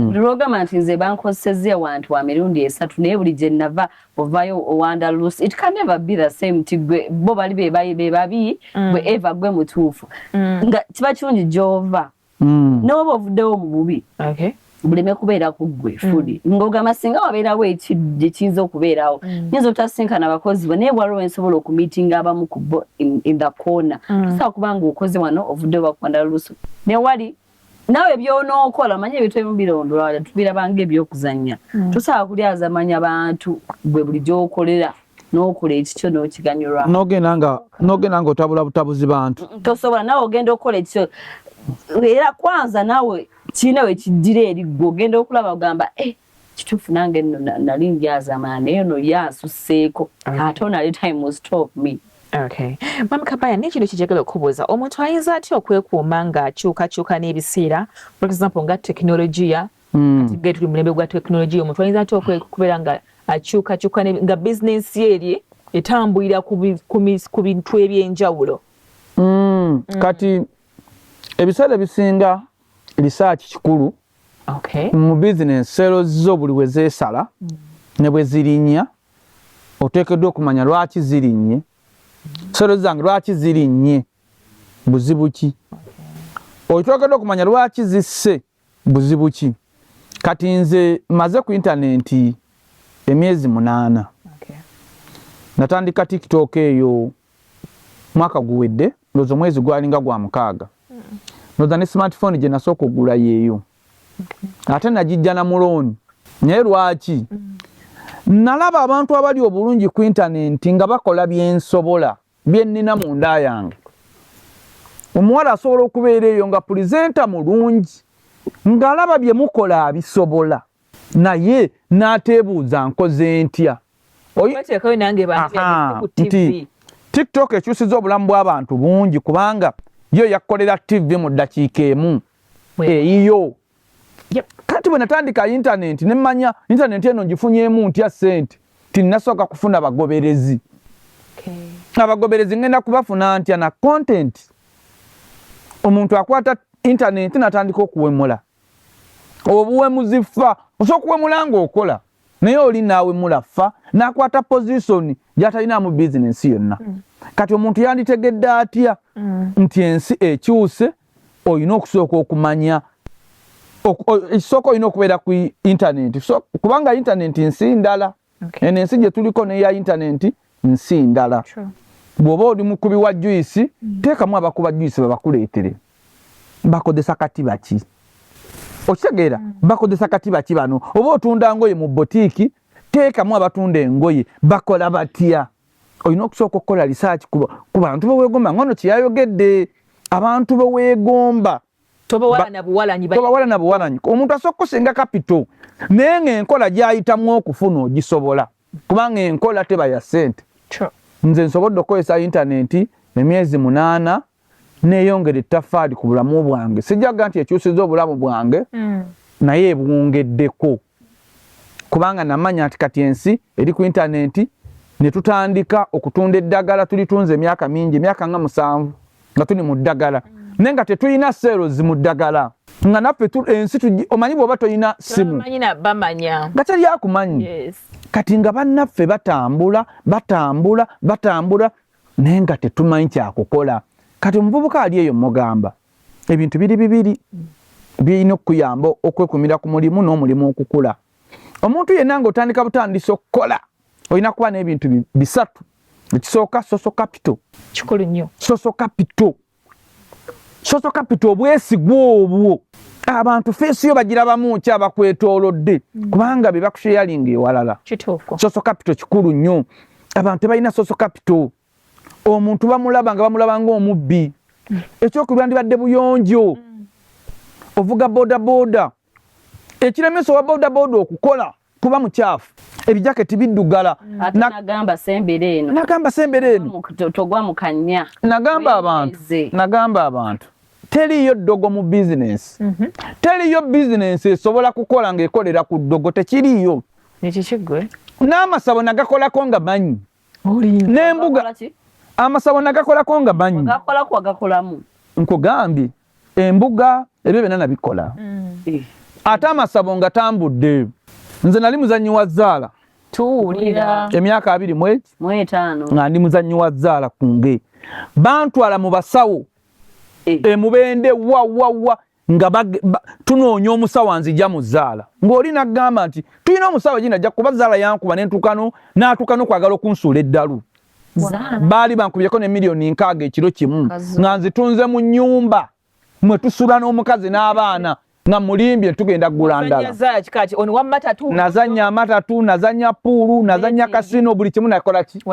Buli lwogamba nti nze bankozesezza ewantu wa mirundi esatu, naye buli gye nava ovaayo owanda loose, it can never be the same nti gwe bo bali be babi, gwe eva gwe mutuufu, nga kiba kirungi gy'ova n'oba ovuddewo mu bubi buleme kubeera ku ggwe fuli, ng'ogamba singa wabeerawo ekiyinza okubeerawo, nyinza obutasinkana abakozi bo, naye waliwo ensobola okumiitinga abamu ku bo in the corner. Tosobola kuba nga okoze wano, ovuddewo bakuwanda lusu, ne wali naawe byonookola omanye ebintu ebimu birondolwala, tubiraba ng'ebyokuzannya. Tosobola kulyazamanya bantu gwe buli gy'okolera n'okola ekikyo n'okiganyulwa. N'ogenda nga otabula butabuzi bantu. Tosobola. Naawe ogenda okukola ekikyo, era kwanza naawe kirina we kiddira eri ggwe, ogenda okulaba ogamba, "Eh, kituufu nange nno nali ndyazamana, naye ono ye asusseeko, ate ono ali time will stop me." Okay. Mami Kabaya, n'ekintu kijagala okubuuza, omuntu ayinza atya okwekuuma ng'akyukakyuka n'ebiseera, for example nga tekinologiya? Kati ge tuli mulembe gwa tekinologiya, omuntu ayinza atya okubeera nga akyukakyuka nga bizinensi ye eri etambulira ku bintu ebyenjawulo? Kati ebiseera ebisinga research kikulu. Okay. Mu bizinensi sales zo buli we zeesala ne bwe zirinnya oteekeddwa okumanya lwaki zirinnye. Sales zange lwaki zirinnye, buzibu ki? Oteekeddwa okumanya lwaki zisse, buzibu ki? Kati nze maze ku intaneti emyezi 8. Natandika TikTok eyo mwaka guwedde, ndowooza omwezi gwalinga gwa 6. Ndowooza ne smartphone gye nasooka okugula yeeyo. Ate nagijja na mulooni. Naye lwaki? Nalaba abantu abali obulungi ku intaneti nga bakola bye nsobola, bye nnina mu nda yange. Omuwala asobola okubeera eyo nga pulizenta mulungi, ng'alaba bye mukola abisobola, naye n'ateebuuza nkoze ntya. Nti TikTok ekyusiza obulamu bw'abantu bungi kubanga yo yakukolera TV mu ddakiika emu eyiyo. Kati bwe natandika intaneti ne mmanya intaneti eno ngifunyeemu ntya ssente, ti nasooka kufuna bagoberezi. Abagoberezi ngenda kubafuna ntya na content? Omuntu akwata intaneti n'atandika okuwemula. Obuwemuzi fa, osobola okuwemula ng'okola, naye oli n'awemula fa n'akwata position gy'atalinamu bizinensi yonna. Kati omuntu yanditegedde atya nti ensi ekyuse? Olina okusooka okumanya ekisooka, olina okubeera ku intaneti, kubanga intaneti nsi ndala. Eno ensi gye tuliko n'eya intaneti nsi ndala. Bw'oba oli mukubi wa juyisi, teekamu abakuba juyisi babakuleetere. Bakozesa katiba ki? Okitegeera? Bakozesa katiba ki bano? Oba otunda ngoye mu botiiki, teekamu abatunda engoye, bakola batya? Olina okusooka okukola research ku bantu be weegomba. Ngono kye yayogedde, abantu be weegomba tobawalana buwalanyi, tobawalana buwalanyi. Omuntu asobola okukusinga kapito, naye ng'enkola gy'ayitamu okufuna ogisobola, kubanga enkola teba ya ssente. Nze nsobodde okukozesa intaneti emyezi 8 neeyongera ettaffaali ku bulamu bwange. Sijja kugamba nti ekyusiza obulamu bwange, naye ebwongeddeko, kubanga namanya nti kati ensi eri ku intaneti. Ne tutandika okutunda eddagala, tulitunze emyaka mingi, emyaka nga 7 nga tuli mu ddagala, naye nga tetulina sales mu ddagala, nga naffe ensi omanyi bw'oba tolina simu nga teri akumanyi. Kati nga bannaffe batambula batambula batambula, naye nga tetumanyi kyakukola. Kati omuvubuka ali eyo mugamba ebintu biri bibiri birina okukuyamba okwekumira ku mulimu n'omulimu okukula. Omuntu yenna ng'otandika butandisa okukola, olina kuba n'ebintu bisatu. Ekisooka, social capital. Kikulu nnyo. Social capital, social capital, obwesigwa obwo abantu face yo bagirabamu ki abakwetoolodde, kubanga be bakusharinga ewalala. Social capital kikulu nnyo. Abantu tebalina social capital. Omuntu bamulaba nga bamulaba ng'omubbi. Ekyokubiri, bandibadde buyonjo. Ovuga boda boda, ekiremesa owa boda boda okukola kuba mukyafu, ebijaketi biddugala. Nagamba sembera eno, nagamba sembera eno, togwa mu kanya. Nagamba abantu, nagamba abantu, teriyo ddogo mu bizinensi. Teriyo bizinensi esobola kukola ng'ekolera ku ddogo, tekiriyo. N'amasabo nagakolako nga manyi n'embuga, amasabo nagakolako nga manyi, nkugambye embuga ebyo byonna nabikola. Ate amasabo nga tambudde. Nze nali muzannyi wa zzaala emyaka 25 nga ndi muzannyi wa zzaala kunge bantwala mu basawo emubende wa wa wa nga tunoonya omusawo anzija mu zzaala, ng'oli n'agamba nti tulina omusawo gina ajja kuba zzaala yankuba nentuukano n'atuuka n'okwagala okunsuula eddalu. Baali bankubyeko ne miliyoni 60 ekiro kimu nga nzitunze mu nnyumba mwe tusula n'omukazi n'abaana, nga mulimbye tugenda kugula ndala. Nazanya amatatu, nazanya pool, nazanya casino, buli kimu nakola ki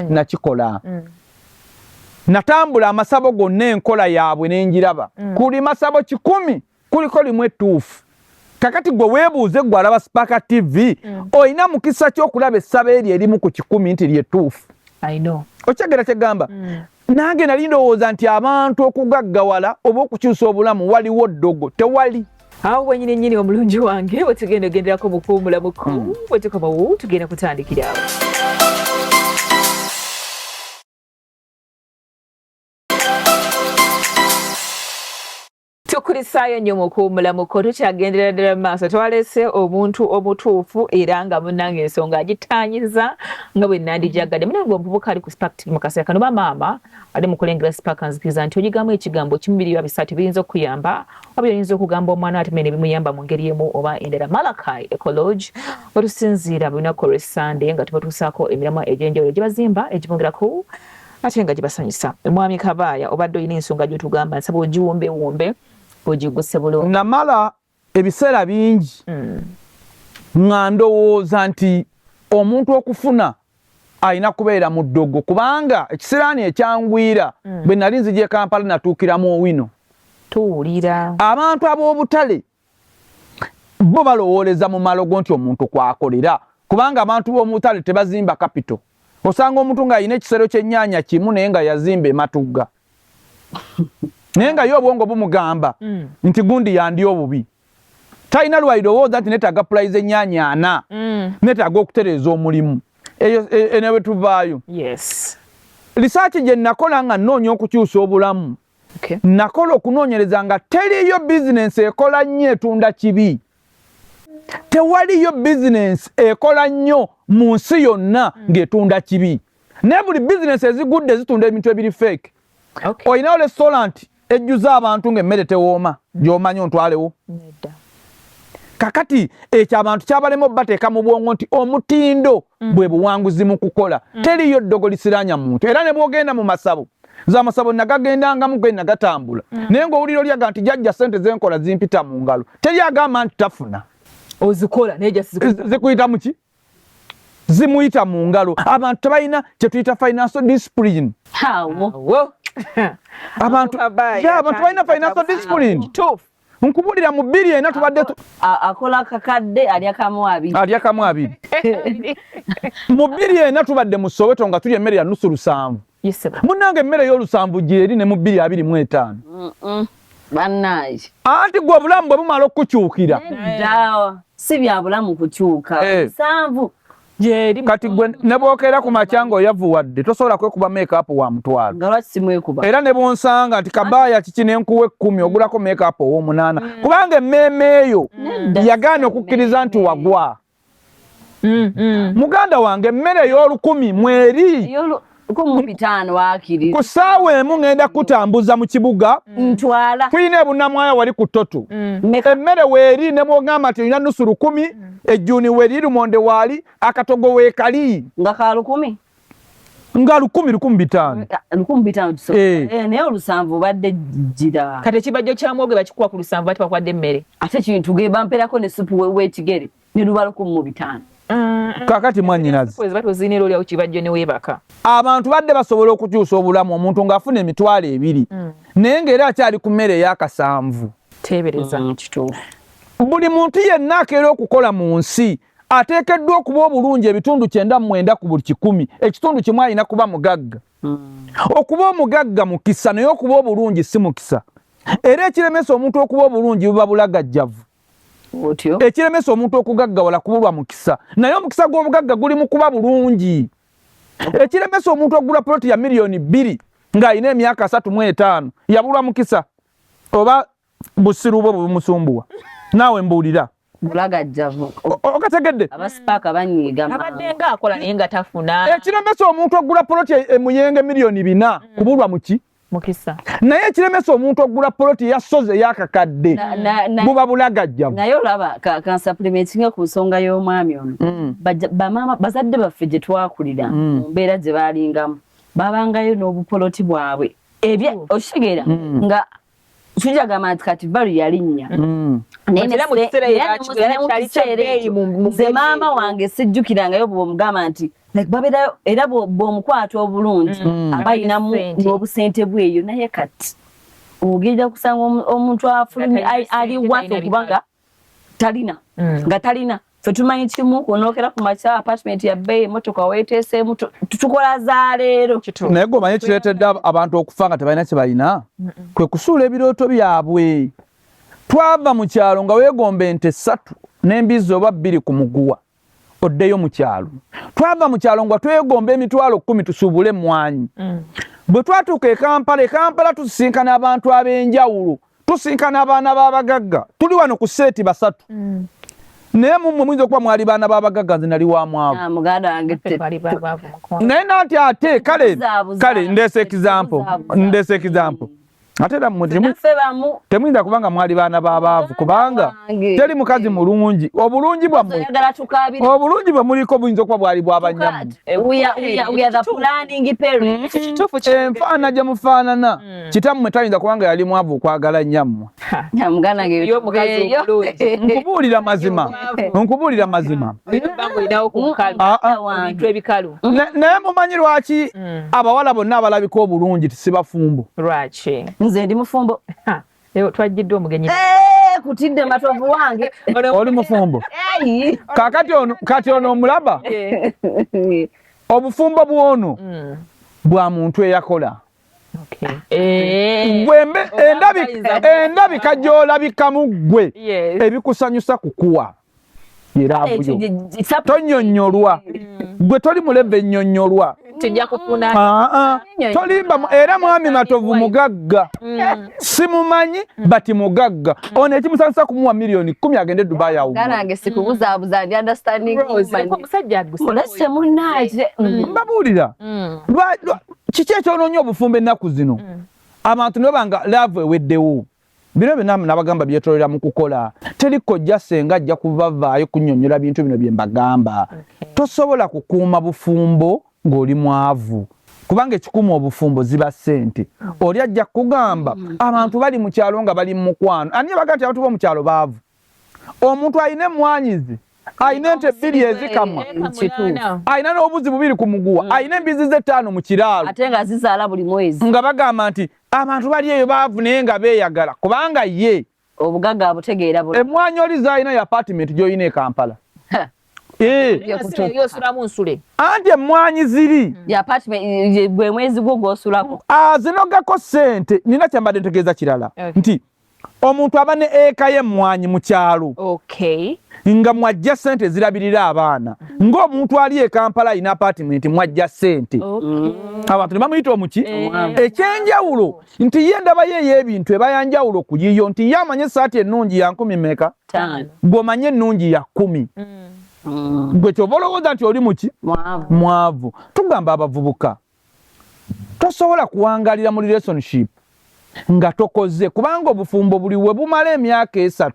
nakikola. Natambula amasabo gonna, enkola yaabwe nenjiraba. Kuli masabo 100 kuliko limu ettuufu. Kakati gwe weebuuze, gwe alaba Spark TV, olina mukisa ki okulaba essabo eryo erimu ku 100 nti lyettuufu? Okyegera kyegamba? Nange nali ndowooza nti abantu okugaggawala oba okukyusa obulamu waliwo ddogo, tewali. Awo wenyini nyini omulungi wange wetugenda ogenderako mukuwumulamuku, bwetukomawo tugenda kutandikira awo. Tukulisaayo nnyo mu kuwummulamuko, tukyagenderera ddala mu maaso. Twalese omuntu omutuufu era nga munnange ensonga agitaanyiza nga bwe nandijaggadde. Munnange omuvubuka ali ku Spark TV mu kaseera kano, oba maama ali mu kulengera Spark, nzikiriza nti oyigamu ekigambo kimu, biri oba bisatu biyinza okukuyamba, oba by'oyinza okugamba omwana ate ne bimuyamba mu ngeri emu oba endala. Malachi Eco Lodge we tusinziira buli lunaku olw'Essande nga tubatuusaako emiramwa egy'enjawulo gye bazimba, egibongerako ate nga gibasanyusa. Mwami Kabaaya, obadde olina ensonga gy'otugamba, nsaba ogiwumbewumbe ogiguse bulungi. Namala ebiseera bingi nga ndowooza nti omuntu okufuna alina kubeera mu ddogo, kubanga ekisiraani ekyangwira bwe nali nzija e Kampala natuukira mu Owino. Tuwulira. Abantu ab'obutale bo balowooleza mu malogo nti omuntu kwakolera, kubanga abantu b'omutale tebazimba capital. Osanga omuntu ng'alina ekisero ky'ennyaanya kimu naye nga yazimba ematugga, naye nga ye obwongo bumugamba nti gundi yandi obubi, talina lwalirowooza nti netaaga pulayiza ennyaanya ana, netaaga okutereeza omulimu. Eyo ene bwe tuvaayo. Research gye nakola nga nnoonya okukyusa obulamu, nakola okunoonyereza nga teriiyo bizinensi ekola nnyo etunda kibi. Tewaliyo bizinensi ekola nnyo mu nsi yonna ng'etunda kibi, naye buli bizinensi ezigudde zitunda ebintu ebiri fake. Olinawo restaurant ejjuza abantu ng'emmere tewooma gy'omanyi ontwalewo? Nedda. Kakati ekyo abantu kyabalema obateeka mu bwongo nti omutindo bwe buwanguzi mu kukola. Teriyo ddogo lisiranya muntu. Era ne bwogenda mu masabo, nze amasabo nagagendangamu ge nagatambula, naye ng'owulira olyaga nti jajja sente zenkola zimpita mu ngalo. Teri agamba nti tafuna. Ozikola naye just zikuyita muki? Zimuyita mu ngalo. Abantu tebalina kyetuyita financial discipline. Awo. Awo. Abantu Kabaaya, ya, abantu balina financial discipline. Nkubulira, mu 2004 tubadde Akola kakadde, alya kamu abiri. Alya kamu abiri. Mu 2004 tubadde mu Soweto nga tulya emmere ya nusu 700. Yes, Munnange, emmere y'olusanvu gyeri ne mu 2025. Bannaye. Anti gwe obulamu bwe bumala okukyukira. Nedda, si bya bulamu kukyuka. Nsanvu gyeri. Kati gwe ne bwokeera ku makya ng'oyavuwadde, tosobola kwekuba makeup wa 5,000. Nga lwaki simwekuba? Era ne bwonsanga nti Kabaaya kiki, nenkuwa 10,000 ogulako makeup ow'omunaana, kubanga emmeeme eyo Nedda. yagaana okukkiriza nti wagwa. Muganda wange, emmere ey'olukumi mweri. 5,000 waakiri. Ku ssaawa emu ŋŋenda kutambuza mu kibuga. Ntwala. Tulina ebunamwaya wali ku Totu. Meka. Emmere weeri, ne bwogamba nti olina nusu 1,000, ejjuuni weeri, lumonde waali, akatogo weekali. Nga ka 1,000? Nga 1,000, 1,500. 1,500 kisobola. Eh. Eh, naye olusanvu obadde gira. Kati ekibajjo kya mwoge bakikuwa ku lusanvu, ati bakwadde emmere. Ate kintu ge bamperako ne supu w'ekigere ne luba 1,500. Kakati mwannyinazi, Bati ozirina era olyawo kibajjo ne weebaka. Abantu badde basobola okukyusa obulamu, omuntu ng'afuna 20,000 naye ng'era akyali ku mmere ey'akasanvu. Teebereza. Kituufu. Buli muntu yenna akeera okukola mu nsi ateekeddwa okuba obulungi ebitundu 99 ku buli 100. Ekitundu kimu alina kuba mugagga. Okuba omugagga mukisa, naye okuba obulungi si mukisa. Era ekiremesa omuntu okuba obulungi buba bulagajjavu. Otyo. Ekiremesa omuntu okugaggawala kubulwa mukisa, naye omukisa gw'obugagga guli mu kuba bulungi. Ekiremesa omuntu okugula poloti ya 2 miliyoni ng'alina emyaka 35, yabulwa mukisa oba busiru bwe bumusumbuwa? Naawe mbuulira. Bulagajjavu. Okategedde? Abasipaaka banyiiga mangu. Abadde nga akola naye nga tafuna. Ekiremesa omuntu okugula poloti emuyenge 4 miliyoni kubulwa muki? Mukisa. Naye ekiremesa omuntu okugula poloti eya sozi eyakakadde buba bulagajjavu. Naye olaba kansupplementinga ku nsonga y'omwami ono. Bamaama, bazadde baffe gye twakulira, mu mbeera gye baalingamu, babangayo n'obupoloti bwabwe ebye, okitegeera, nga tujja gamba nti kati value yalinnya. Naye But era mu kiseera era ne era ne mu kyali kya kiseera bbeeyi ekyo, mu nze ngeri maama eyo. wange sijjukirangayo bw'omugamba nti like babeerayo, era bw'omukwata obulungi aba ayinamu Ssente. n'obusente bweyo. Naye kati ogenda kusanga omuntu afulumye Nga talina ali ssente, worth talina okuba nga talina, nga talina. Ffe tumanyi kimu, kunookera ku makya, apartment ya bbeeyi, emotoka weeteeseemu, tukola za leero. Kituufu. Naye gwe omanyi ekireetedde abantu okufa nga tebalina kye balina kwe kusuula ebirooto byabwe. Twava mu kyalo nga weegomba ente ssatu n'embizzi oba bbiri ku muguwa oddeyo mu kyalo. Twava mu kyalo nga twegomba 10,000 tusuubule emmwanyi. Bwe twatuuka e Kampala, e Kampala tusisinkana abantu ab'enjawulo. Tusinkana abaana b'abagagga, tuli wano ku seeti basatu. Naye mummwe muyinza okuba mwali baana b'abagagga, nze nali wa mwavu. Ah, muganda wange Ffe twali babaavu, mukwano. Naye nanti ate kale Tebuzaabuza. Kale ndeese example. Tebuzaabuza. Ndeese example. Ate era mmwe Naffe bamu. Temuyinza kubanga mwali baana b'abaavu, kubanga Wange. teri mukazi mulungi. Obulungi bwammwe, Oyagala tukaabire. obulungi bwe muliko buyinza okuba bwali bwabannyammwe. We are the planning parents. Kituufu. Enfaana gye mufaanana, kitammwe tayinza kubanga yali mwavu okwagala nnyammwe. Ya, muganda wange. Yo omukazi Yo. omulungi. Nkubuulira mazima, nkubuulira mazima. Banga olinawo ku bukalu. Ah, ah. Wange. Ebintu ebikalu. Naye mumanyi lwaki abawala bonna abalabika obulungi tisibafumbo? Lwaki? Nze ndi mufumbo. Ha, leo twajjiddwa omugenyi. Eh, kutidde Matovu wange. Oli mufumbo? Hey. Kakati ono, kati ono omulaba, obufumbo bwono bwa muntu eyakola. Okay. Eh. Gwe endabika gy'olabikamu ggwe, ebikusanyusa kukuwa yeraavuyo. Tonyonyolwa, gwe toli muleve ennyonnyolwa. Tujja kufuna. Ah, ah. Tolimba era mwami Matovu mugagga, simumanyi, bati mugagga ono ekimusanyusa kumuwa miliyoni 10 agende Dubai awo. Muganda wange, sikubuzaabuza, ndi understanding Rose, woman. omusajja aguse. Mulese munnaje. Mbabuulira. Kiki ekyonoonya obufumbo ennaku zino? Abantu ne baba nga love eweddewo. Bino byonna nabagamba byetolera mu kukola. Teri kojja, senga ajja kubavaayo kunnyonnyola bintu bino bye mbagamba. Tosobola kukuuma bufumbo ng'oli mwavu, kubanga ekikuuma obufumbo ziba ssente. Oli ajja kugamba abantu bali mu kyalo nga bali mu mukwano. Ani yabaga nti abantu b'omu kyalo baavu? Omuntu alina emmwanyizi, alina ente bbiri ezikamwa, alina n'obuzi bubiri ku muguwa, alina embizi ze ttaano mu kiraalo, ate nga zizaala buli mwezi, nga bagamba nti abantu bali eyo baavu, naye nga beeyagala, kubanga ye obugagga abutegeera buli. Emwanyi oli zaalina ya apartment gy'olina e Kampala. Eh, Yosulamu nsule. Anti emwanyi ziri Ya apartment gwe mwezi gwo gw'osulako. Azinogako ssente. Nina kyambadde ntegeeza kirala, nti omuntu aba ne eka y'emmwanyi mu kyalo nga mwajja ssente ezirabirira abaana, ng'omuntu ali e Kampala alina apartment mwajja ssente, abantu ne bamuyita omuki. Ekyenjawulo nti ye ndaba ye ey'ebintu eba yanjawulo ku yiyo, nti ye amanye essaati ennungi ya nkumi meka, 5. Gw'omanye ennungi ya 10. Gwe kyova olowooza nti oli muki? Mwavu. Mwavu. Tugamba abavubuka, tosobola kuwangalira mu relationship nga tokoze, kubanga obufumbo buli we bumala emyaka 3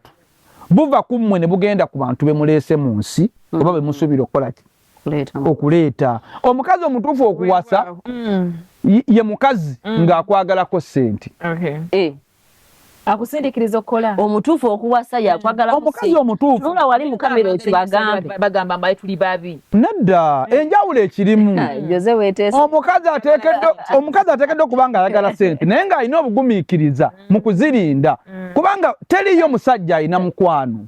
buva ku mmwe ne bugenda ku bantu be muleese mu nsi oba be musuubira okukola ki? Kuleeta. Okuleeta. Omukazi omutuufu okuwasa ye mukazi ng'akwagalako ssente. Eh, Akusindikiriza okukola. Omutuufu okuwasa yakwagala. Omukazi omutuufu. Tunula wali mu kamera okibagambe. Bagamba mbaye tuli babi. Nedda, enjawulo ekirimu. Jose weteesa. Omukazi ateekeddwa okuba nga ayagala ssente, naye ng'alina obugumiikiriza mu kuzirinda, kubanga teriyo musajja alina mukwano,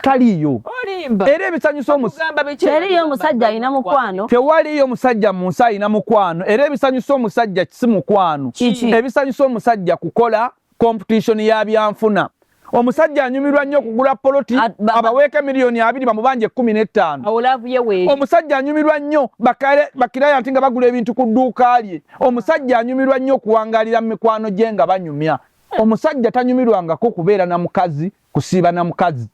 taliyo. Olimba. Era ebisanyusa Kugamba biki? Teriyo omusajja alina mukwano. Tewaliyo musajja mu nsi alina mukwano. Era ebisanyusa omusajja si mukwano. Kiki? Ebisanyusa omusajja kukola competition ya byanfuna. Omusajja anyumirwa nnyo okugula poloti, abaweeko miliyoni 20, bamubanja 15. Awo love ye weeri. Omusajja anyumirwa nnyo bakiraya nti nga bagula ebintu ku dduuka lye. Omusajja anyumirwa nnyo okuwangalira mu mikwano gye nga banyumya. Omusajja tanyumirwangako kubeera na mukazi, kusiiba na mukazi.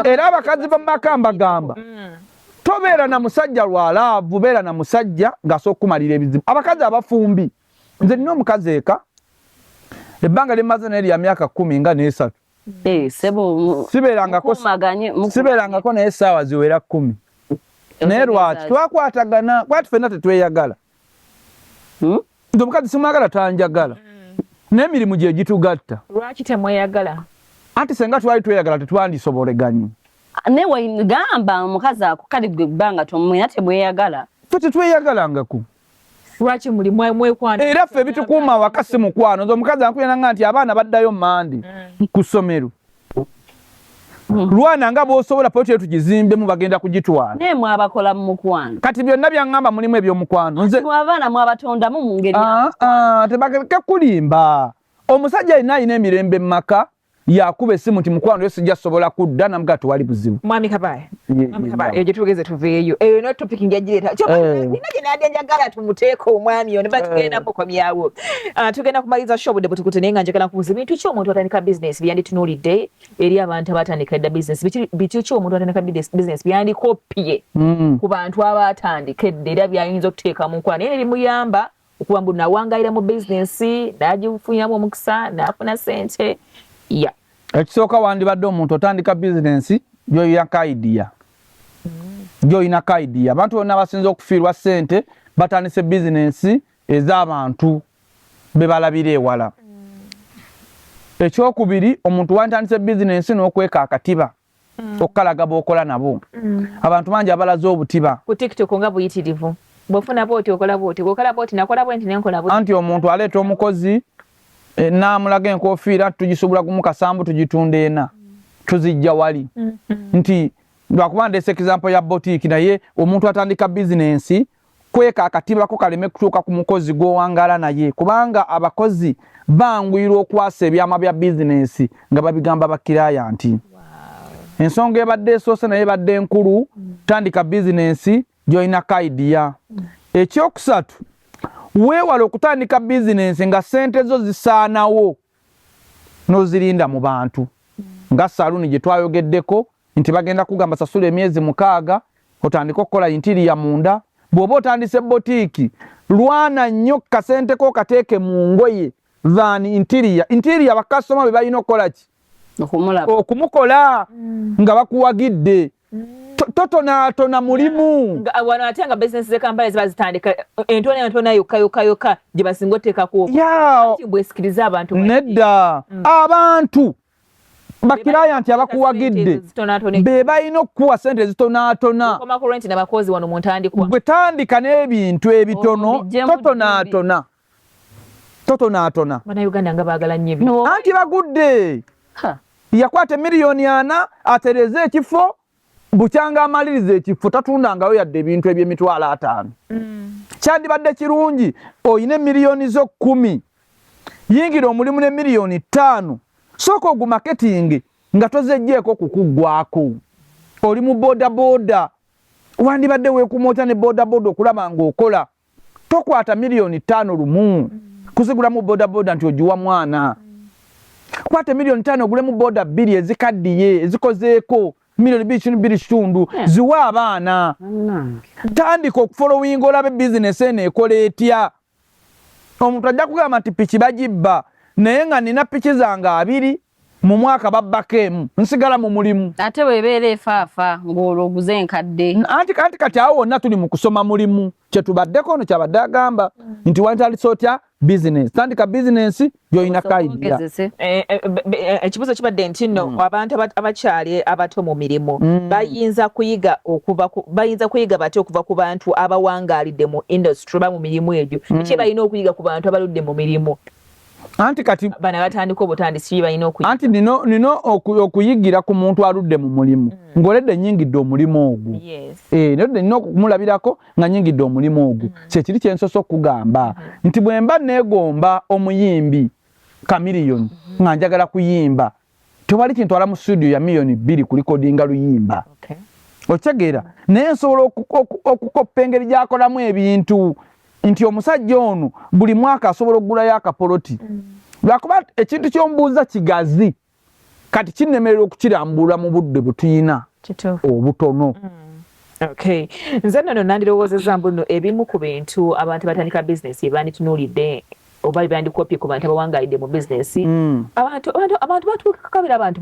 Era abakazi bamumaka mbagamba, tobeera na musajja lwa love, beera na musajja ng'asobola okukumalira ebizibu. Abakazi abafumbi, nze nina omukazi eka, ebbanga lyemaze naye lya myaka 13. Eh, sebo Sibeerangako mukuumaganye, sibeerangako naye essaawa ziwera 10. Naye lwaki twakwatagana? Kwati ffenna tetweyagala. Nze omukazi simwagala, tanjagala, n'emirimu gye gitugatta. Lwaki temweyagala? Anti senga twali tweyagala tetwandisoboleganye. Newe gamba omukazi ako kale gwe bbanga tomwena temweyagala. Ffe tetweyagalangako. Lwaki muli mwekwana? Era ffe ebitukuuma waka si mukwano. Nze omukazi ankubira nti abaana baddayo Mande ku ssomero, lwana nga bw'osobola, poloti tugizimbemu, bagenda kugitwala. Naye mwabakola mu mukwano. Kati byonna byaŋŋamba mulimu ebyomukwano. Nze abaana mwabatondamu mu ngeri Ah, ah, tebakekulimba. Omusajja alina emirembe mu maka. Yakuba essimu nti mukwano yo sijja sobola kudda, namugaa tewali buzibu. Mwami Kabaye, Mwami Kabaye, eyo gyetugeze tuveeyo, eyo no topic njagireeta. Nina gye nadde njagala tumuteeke omwami ono, batugenda mukomyawo. Tugenda kumaliriza show, budde butukute, naye nga njagala nkubuuza ebintu ki omuntu atandika business byanditunuulidde eri abantu abatandika edda business, biki ki omuntu atandika business byandikopye ku bantu abatandika edda era byayinza okuteeka mu nkola naye ne bimuyamba okuba mbu nawangayira mu bizinesi n'agifuniramu omukisa n'afuna ssente ya? Ekisooka, wandibadde omuntu otandika bizinensi gyoyinako idea, gyoyinako idea. Abantu bonna abasinza okufiirwa ssente batandise bizinensi ez'abantu be balabira ewala. Ekyokubiri, omuntu wanditandise bizinensi n'okweka akatiba okukalaga b'okola nabo. Abantu bangi abalaze obutiba ku TikTok nga buyitirivu, bw'ofuna bwoti, okola bwoti, bw'okola bwoti, nakola bwe nti nenkola bwe. Anti omuntu aleeta omukozi, n'amulaga enkofiira, tugisubula gumu kasambu, tugitunda ena, tuzijja wali. Nti lwakuba ndeese example ya boutique, naye omuntu atandika bizinensi kweka akatibako kaleme kutuuka ku mukozi gw'owangala naye, kubanga abakozi banguyirwa okwasa ebyama bya bizinensi nga babigamba bakiraya. Nti ensonga ebadde esoose naye ebadde enkulu, tandika bizinensi gy'olinako idea. Ekyokusatu, weewale okutandika bizinensi nga ssente zo zisaanawo n'ozirinda mu bantu, nga saluuni gye twayogeddeko nti bagenda kugamba sasula emyezi 6 otandike okukola interior munda. Bw'oba otandise boutique, lwana nnyo kasente ko kateeke mu ngoye than interior. Interior bakasitoma be balina okukola ki? Okumukola nga bakuwagidde. Totonaatona mulimu. Wano ate nga bizinesi z'e Kampala ziba zitandika entona entona yokka yokka yokka gye basinga oteekako bwesikiriza abantu. Nedda, abantu bakiraya nti abakuwagidde be balina okukuwa sente ezitonaatona. Gwe tandika n'ebintu ebitono, totonaatona, totonaatona. Anti bagudde, yakwata 4 miliyoni atereze ekifo, bukyanga amaliriza ekifo tatundangayo yadde ebintu eby'emitwalo 50. Kyandibadde kirungi oyina emiliyoni zo 10, yingira omulimu ne 5 miliyoni, sooka ogumarketing nga tozejjeeko kukuggwako. Oli mu bodaboda, wandibadde weekuma otya ne bodaboda okulaba ng'okola? Tokwata 5 miliyoni lumu kuzigulamu bodaboda nti ogiwa mwana. Kwata 5 miliyoni ogulemu boda bbiri ezikaddiye ezikozeeko 2.5 miliyoni, ziwe abaana. Tandika okufollowinga olabe bizinesi eno ekola etya. Omuntu ajja kugamba nti piki bagibba, naye nga nina piki zange 20 mu mwaka, babbako emu, nsigala mu mulimu. Ate webeera efaafa ng'olwo oguze enkadde. Anti kati awo wonna tuli mu kusoma mulimu kyetubaddeko. Ono kyabadde agamba nti wantandise otya bizinesi? Tandika bizinesi gy'olinako idea. Ekibuzo kibadde nti nno abantu abakyali abato mu mirimu bayinza kuyiga okuva bayinza kuyiga batya okuva ku bantu abawangaalidde mu industry oba mu mirimu egyo? Ki balina okuyiga ku bantu abaludde mu mirimu? Anti kati bano abatandika obutandisi balina okuyiga. Anti nino okuyigira ku muntu aludde mu mulimu ng'oledde nyingidde omulimu ogwo. Nedde nina okumulabirako nga nyingidde omulimu ogwo. Kyekiri kyensoose okugamba nti bwe mba neegomba omuyimbi Chameleone nga njagala kuyimba, tewali kintwala mu studio ya 2 miliyoni kurecordinga luyimba. Okitegeera? Naye nsobola okukoppa engeri gy'akolamu ebintu nti omusajja ono buli mwaka asobola okugulayo akapoloti. Lwakuba ekintu ky'omubuuza kigazi, kati kinnemerera okukirambulula mu budde bwe tuyina obutono. Okay, nze nno nandirowoozezza mbu nno ebimu ku bintu abantu batandika bizinesi bye banditunuulidde oba byandikopye ku bantu abawangaalidde mu bizinesi, abantu batuukakabira, abantu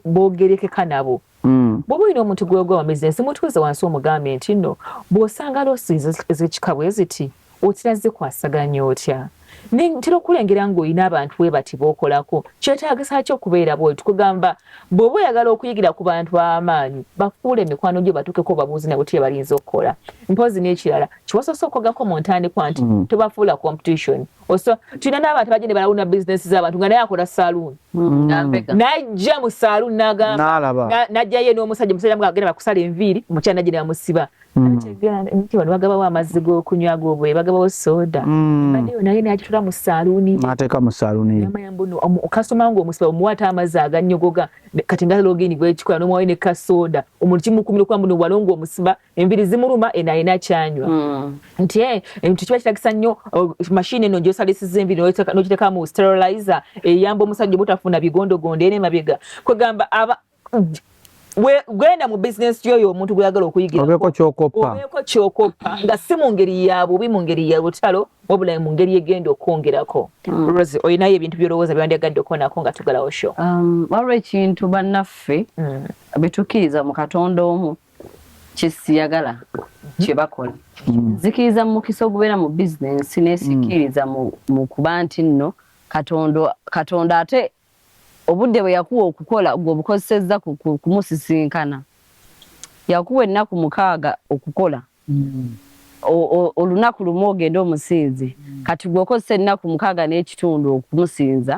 boogerekeka nabo. Bw'oba olina omuntu gwegwa mu bizinesi, mutuuze wansi omugambe nti nno bw'osanga loss ez'ekika bwe ziti, otera zikwasaganya otya? Ntera okulengera ng'olina abantu bwe bati b'okolako, kyetaagisa ki okubeera bw'oti? Kugamba bw'oba oyagala okuyigira ku bantu ab'amaanyi, bafuule emikwano gyo, batuukeko babuuzi nabo ki bayinza okukola. Mpozi n'ekirala kiwasoose okwogako mu ntandikwa nti tobafuula competition. Oso tulina n'abantu bajja ne balawuna bizinesi z'abantu, nga naye akola saluuni, najja mu saluuni n'agamba, najjayo n'omusajja, omusajja agenda bakusala enviiri, omukyala najja ne bamusiba. Nti bano bagabawo amazzi g'okunywa g'obwe, bagabawo soda. Baddeyo naye n'agitula mu saaluuni. N'ateeka mu saaluuni. Kasitoma ng'omusiba omuwa ate amazzi agannyogoga, kati nga login gwekikola n'omuwayo ne kasooda, omuntu kimukumira okuba mbuno walo ng'omusiba enviiri zimuluma, eno alina kyanywa. Nti nti kiba kiragisa nnyo mashini eno gy'osalisiza enviiri n'ogiteeka mu sterilizer eyamba omusajja obutafuna bigondogondo eri emabega. Kwegamba aba genda mu bizinesi yoyo omuntu gweyagala okuyigira, obeeko kyokoppa, obeeko kyokoppa, nga si mu ngeri ya bubi, mu ngeri ya lutalo, wabula mu ngeri egenda okwongerako. Rose, olinayo ebintu by'olowooza byewandyagadde okukonako nga tugalawo show? Waliwo ekintu bannaffe betukkiriza mu Katonda omu kyesiyagala kye bakola. Nzikiriza mu mukisa ogubeera mu bizinensi, nesikiriza mu kuba nti nno Katonda ate obudde bwe yakuwa okukola gwe obukozesezza kumusisinkana. Yakuwa ennaku 6 okukola, olunaku lumu ogende omusinze. Kati gwe okozesa ennaku 6.5 okumusinza.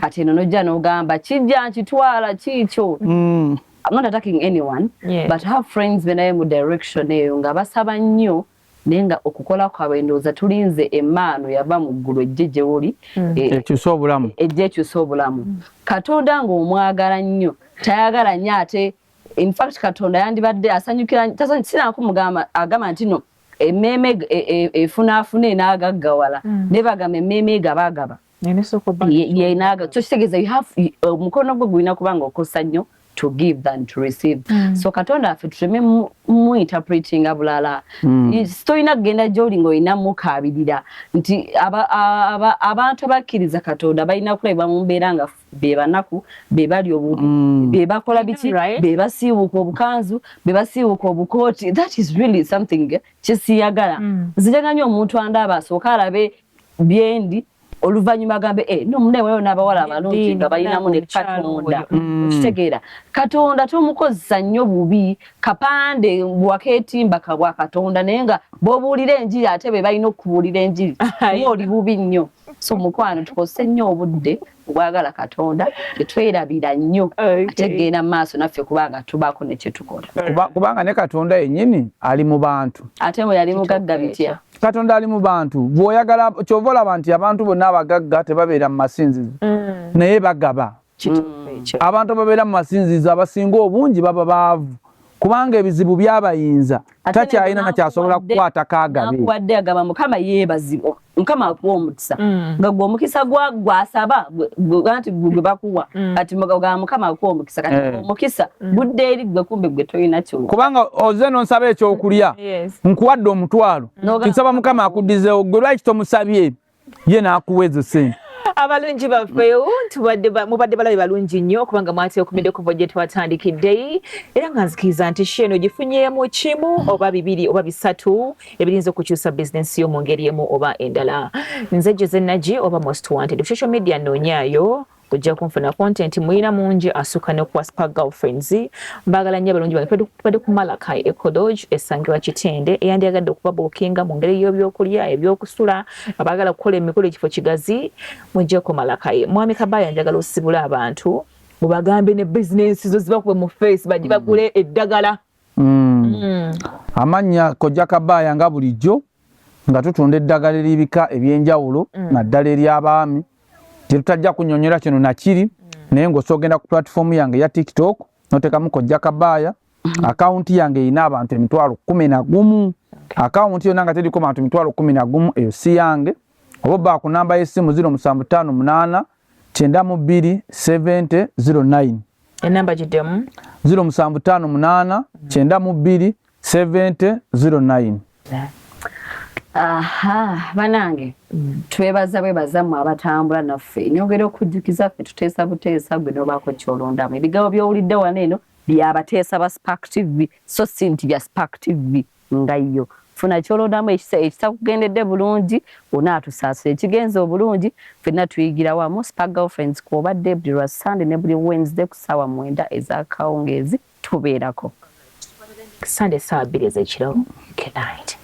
Kati eno nojja n'ogamba kijja nkitwala kiikyo. I'm not attacking anyone, but have friends benaye mu direction eyo nga basaba nnyo, naye nga okukola kwabwe ndowooza tulinze emmaano yava mu ggulu ejje gye wuli, ekyusa obulamu, ejje ekyusa obulamu. Katonda ng'omwagala nnyo tayagala nnyo ate in fact Katonda yandibadde asanyukira sinakumugamba agamba nti no emmeeme efunaafuna enaagaggawala, naye bagamba emmeeme egabagaba yenaga. So kitegeeza you have omukono gwe gulina kuba nga okosa nnyo to give than to receive. So Katonda affe tuteme mu interpretinga bulala. Tolina kugenda gy'oli ng'olina mukaabirira nti abantu abakkiriza Katonda balina kulabibwa mu mbeera nga be banaku, be bali obubi, be bakola biki, be basiiwuuka obukanzu, be basiiwuuka obukooti. That is really something kyesiyagala. Nzijagala nnyo omuntu andaba asooke alabe byendi, oluvannyuma agambe no munne waliwo n'abawala abalungi nga balinamu ne Katonda. Okitegeera, Katonda tomukozesa nnyo bubi. Kapande wakeetimba kabwa Katonda, naye nga bw'obuulira enjiri ate be balina okubuulira enjiri kuba oli bubi nnyo. So mukwano, tukozese nnyo obudde obwagala Katonda, tetwerabira nnyo, ate genda mu maaso naffe kubanga tubaako ne kye tukola. Kubanga ne Katonda yennyini ali mu bantu. Ate mwe yali mugagga bitya? Katonda ali mu bantu. Bw'oyagala kyova olaba nti abantu bonna abagagga tebabeera mu masinzizo, naye bagaba. Abantu ababeera mu masinzizo abasinga obungi baba baavu, kubanga ebizibu byabayinza, takyalina nakyasobola kukwata kagabe. Nakuwadde agamba Mukama yeebazibwa, Mukama akuwa omukisa, nga gwe omukisa gwasaba nti gwe bakuwa. Kati gamba Mukama akuwa omukisa, kati omukisa gudde eri gwe, kumbe gwe tolina kyo. Kubanga oze nonsaba ekyokulya, nkuwadde 500, nsaba Mukama akuddizeewo. Gwe lwaki tomusabye ye n'akuwa ezo ssente? Abalungi baffe, mubadde balabe balungi nnyo kubanga mwateekumidde kuva gye twatandikidde, era nga nzikiriza nti show eno gifunyeemu kimu oba bibiri oba bisatu ebiyinza okukyusa bizinensi yo mu ngeri emu oba endala. Nze Jose Nagi oba Most Wanted social media, noonyaayo ojja kunfuna. Content muyina mungi asukka ne kuwa Spark Girlfriends. Mbaagala nnyo abalungi bange. Tubadde ku Malakai Ecolodge esangibwa Kitende. Eyandyagadde okuba bookinga mu ngeri y'ebyokulya, ebyokusula, abaagala kukola emikolo, ekifo kigazi, mujjeko Malakai. Mwami Kabaya, njagala osibule abantu, mubagambe ne bizinensi zo zibakube mu face bajje bagule eddagala. Amannya Kojja Kabaya, nga bulijjo nga tutunda eddagala ery'ebika ebyenjawulo, naddala ery'abaami gye tutajja kunnyonnyola kino nakiri, naye ng'osobola ogenda ku platform yange eya TikTok n'oteekamu Kojja Kabaya. Akawunti yange erina abantu 11,000. Akawunti yonna nga teriko bantu 11,000, eyo si yange. Oba obba ku namba y'essimu 0758 92 70 09. Enamba giddemu. 0758 92 70 09. Aha, banange, twebaza bwebaza mmwe abatambula naffe. Nyongera okujjukiza, ffe tuteesa buteesa, gwe nobaako kyolondamu. Ebigambo by'owulidde wano eno byabateesa ba Spark TV, so si nti bya Spark TV nga yo. Funa kyolondamu, ekitakugendedde bulungi onaatusaasira, ekigenze obulungi ffenna tuyigira wamu. Spark Girlfriends kw'obadde buli lwa Sunday ne buli Wednesday ku ssaawa 9 ez'akawungeezi tubeerako. Sunday saa 2 ez'ekiro. Good night.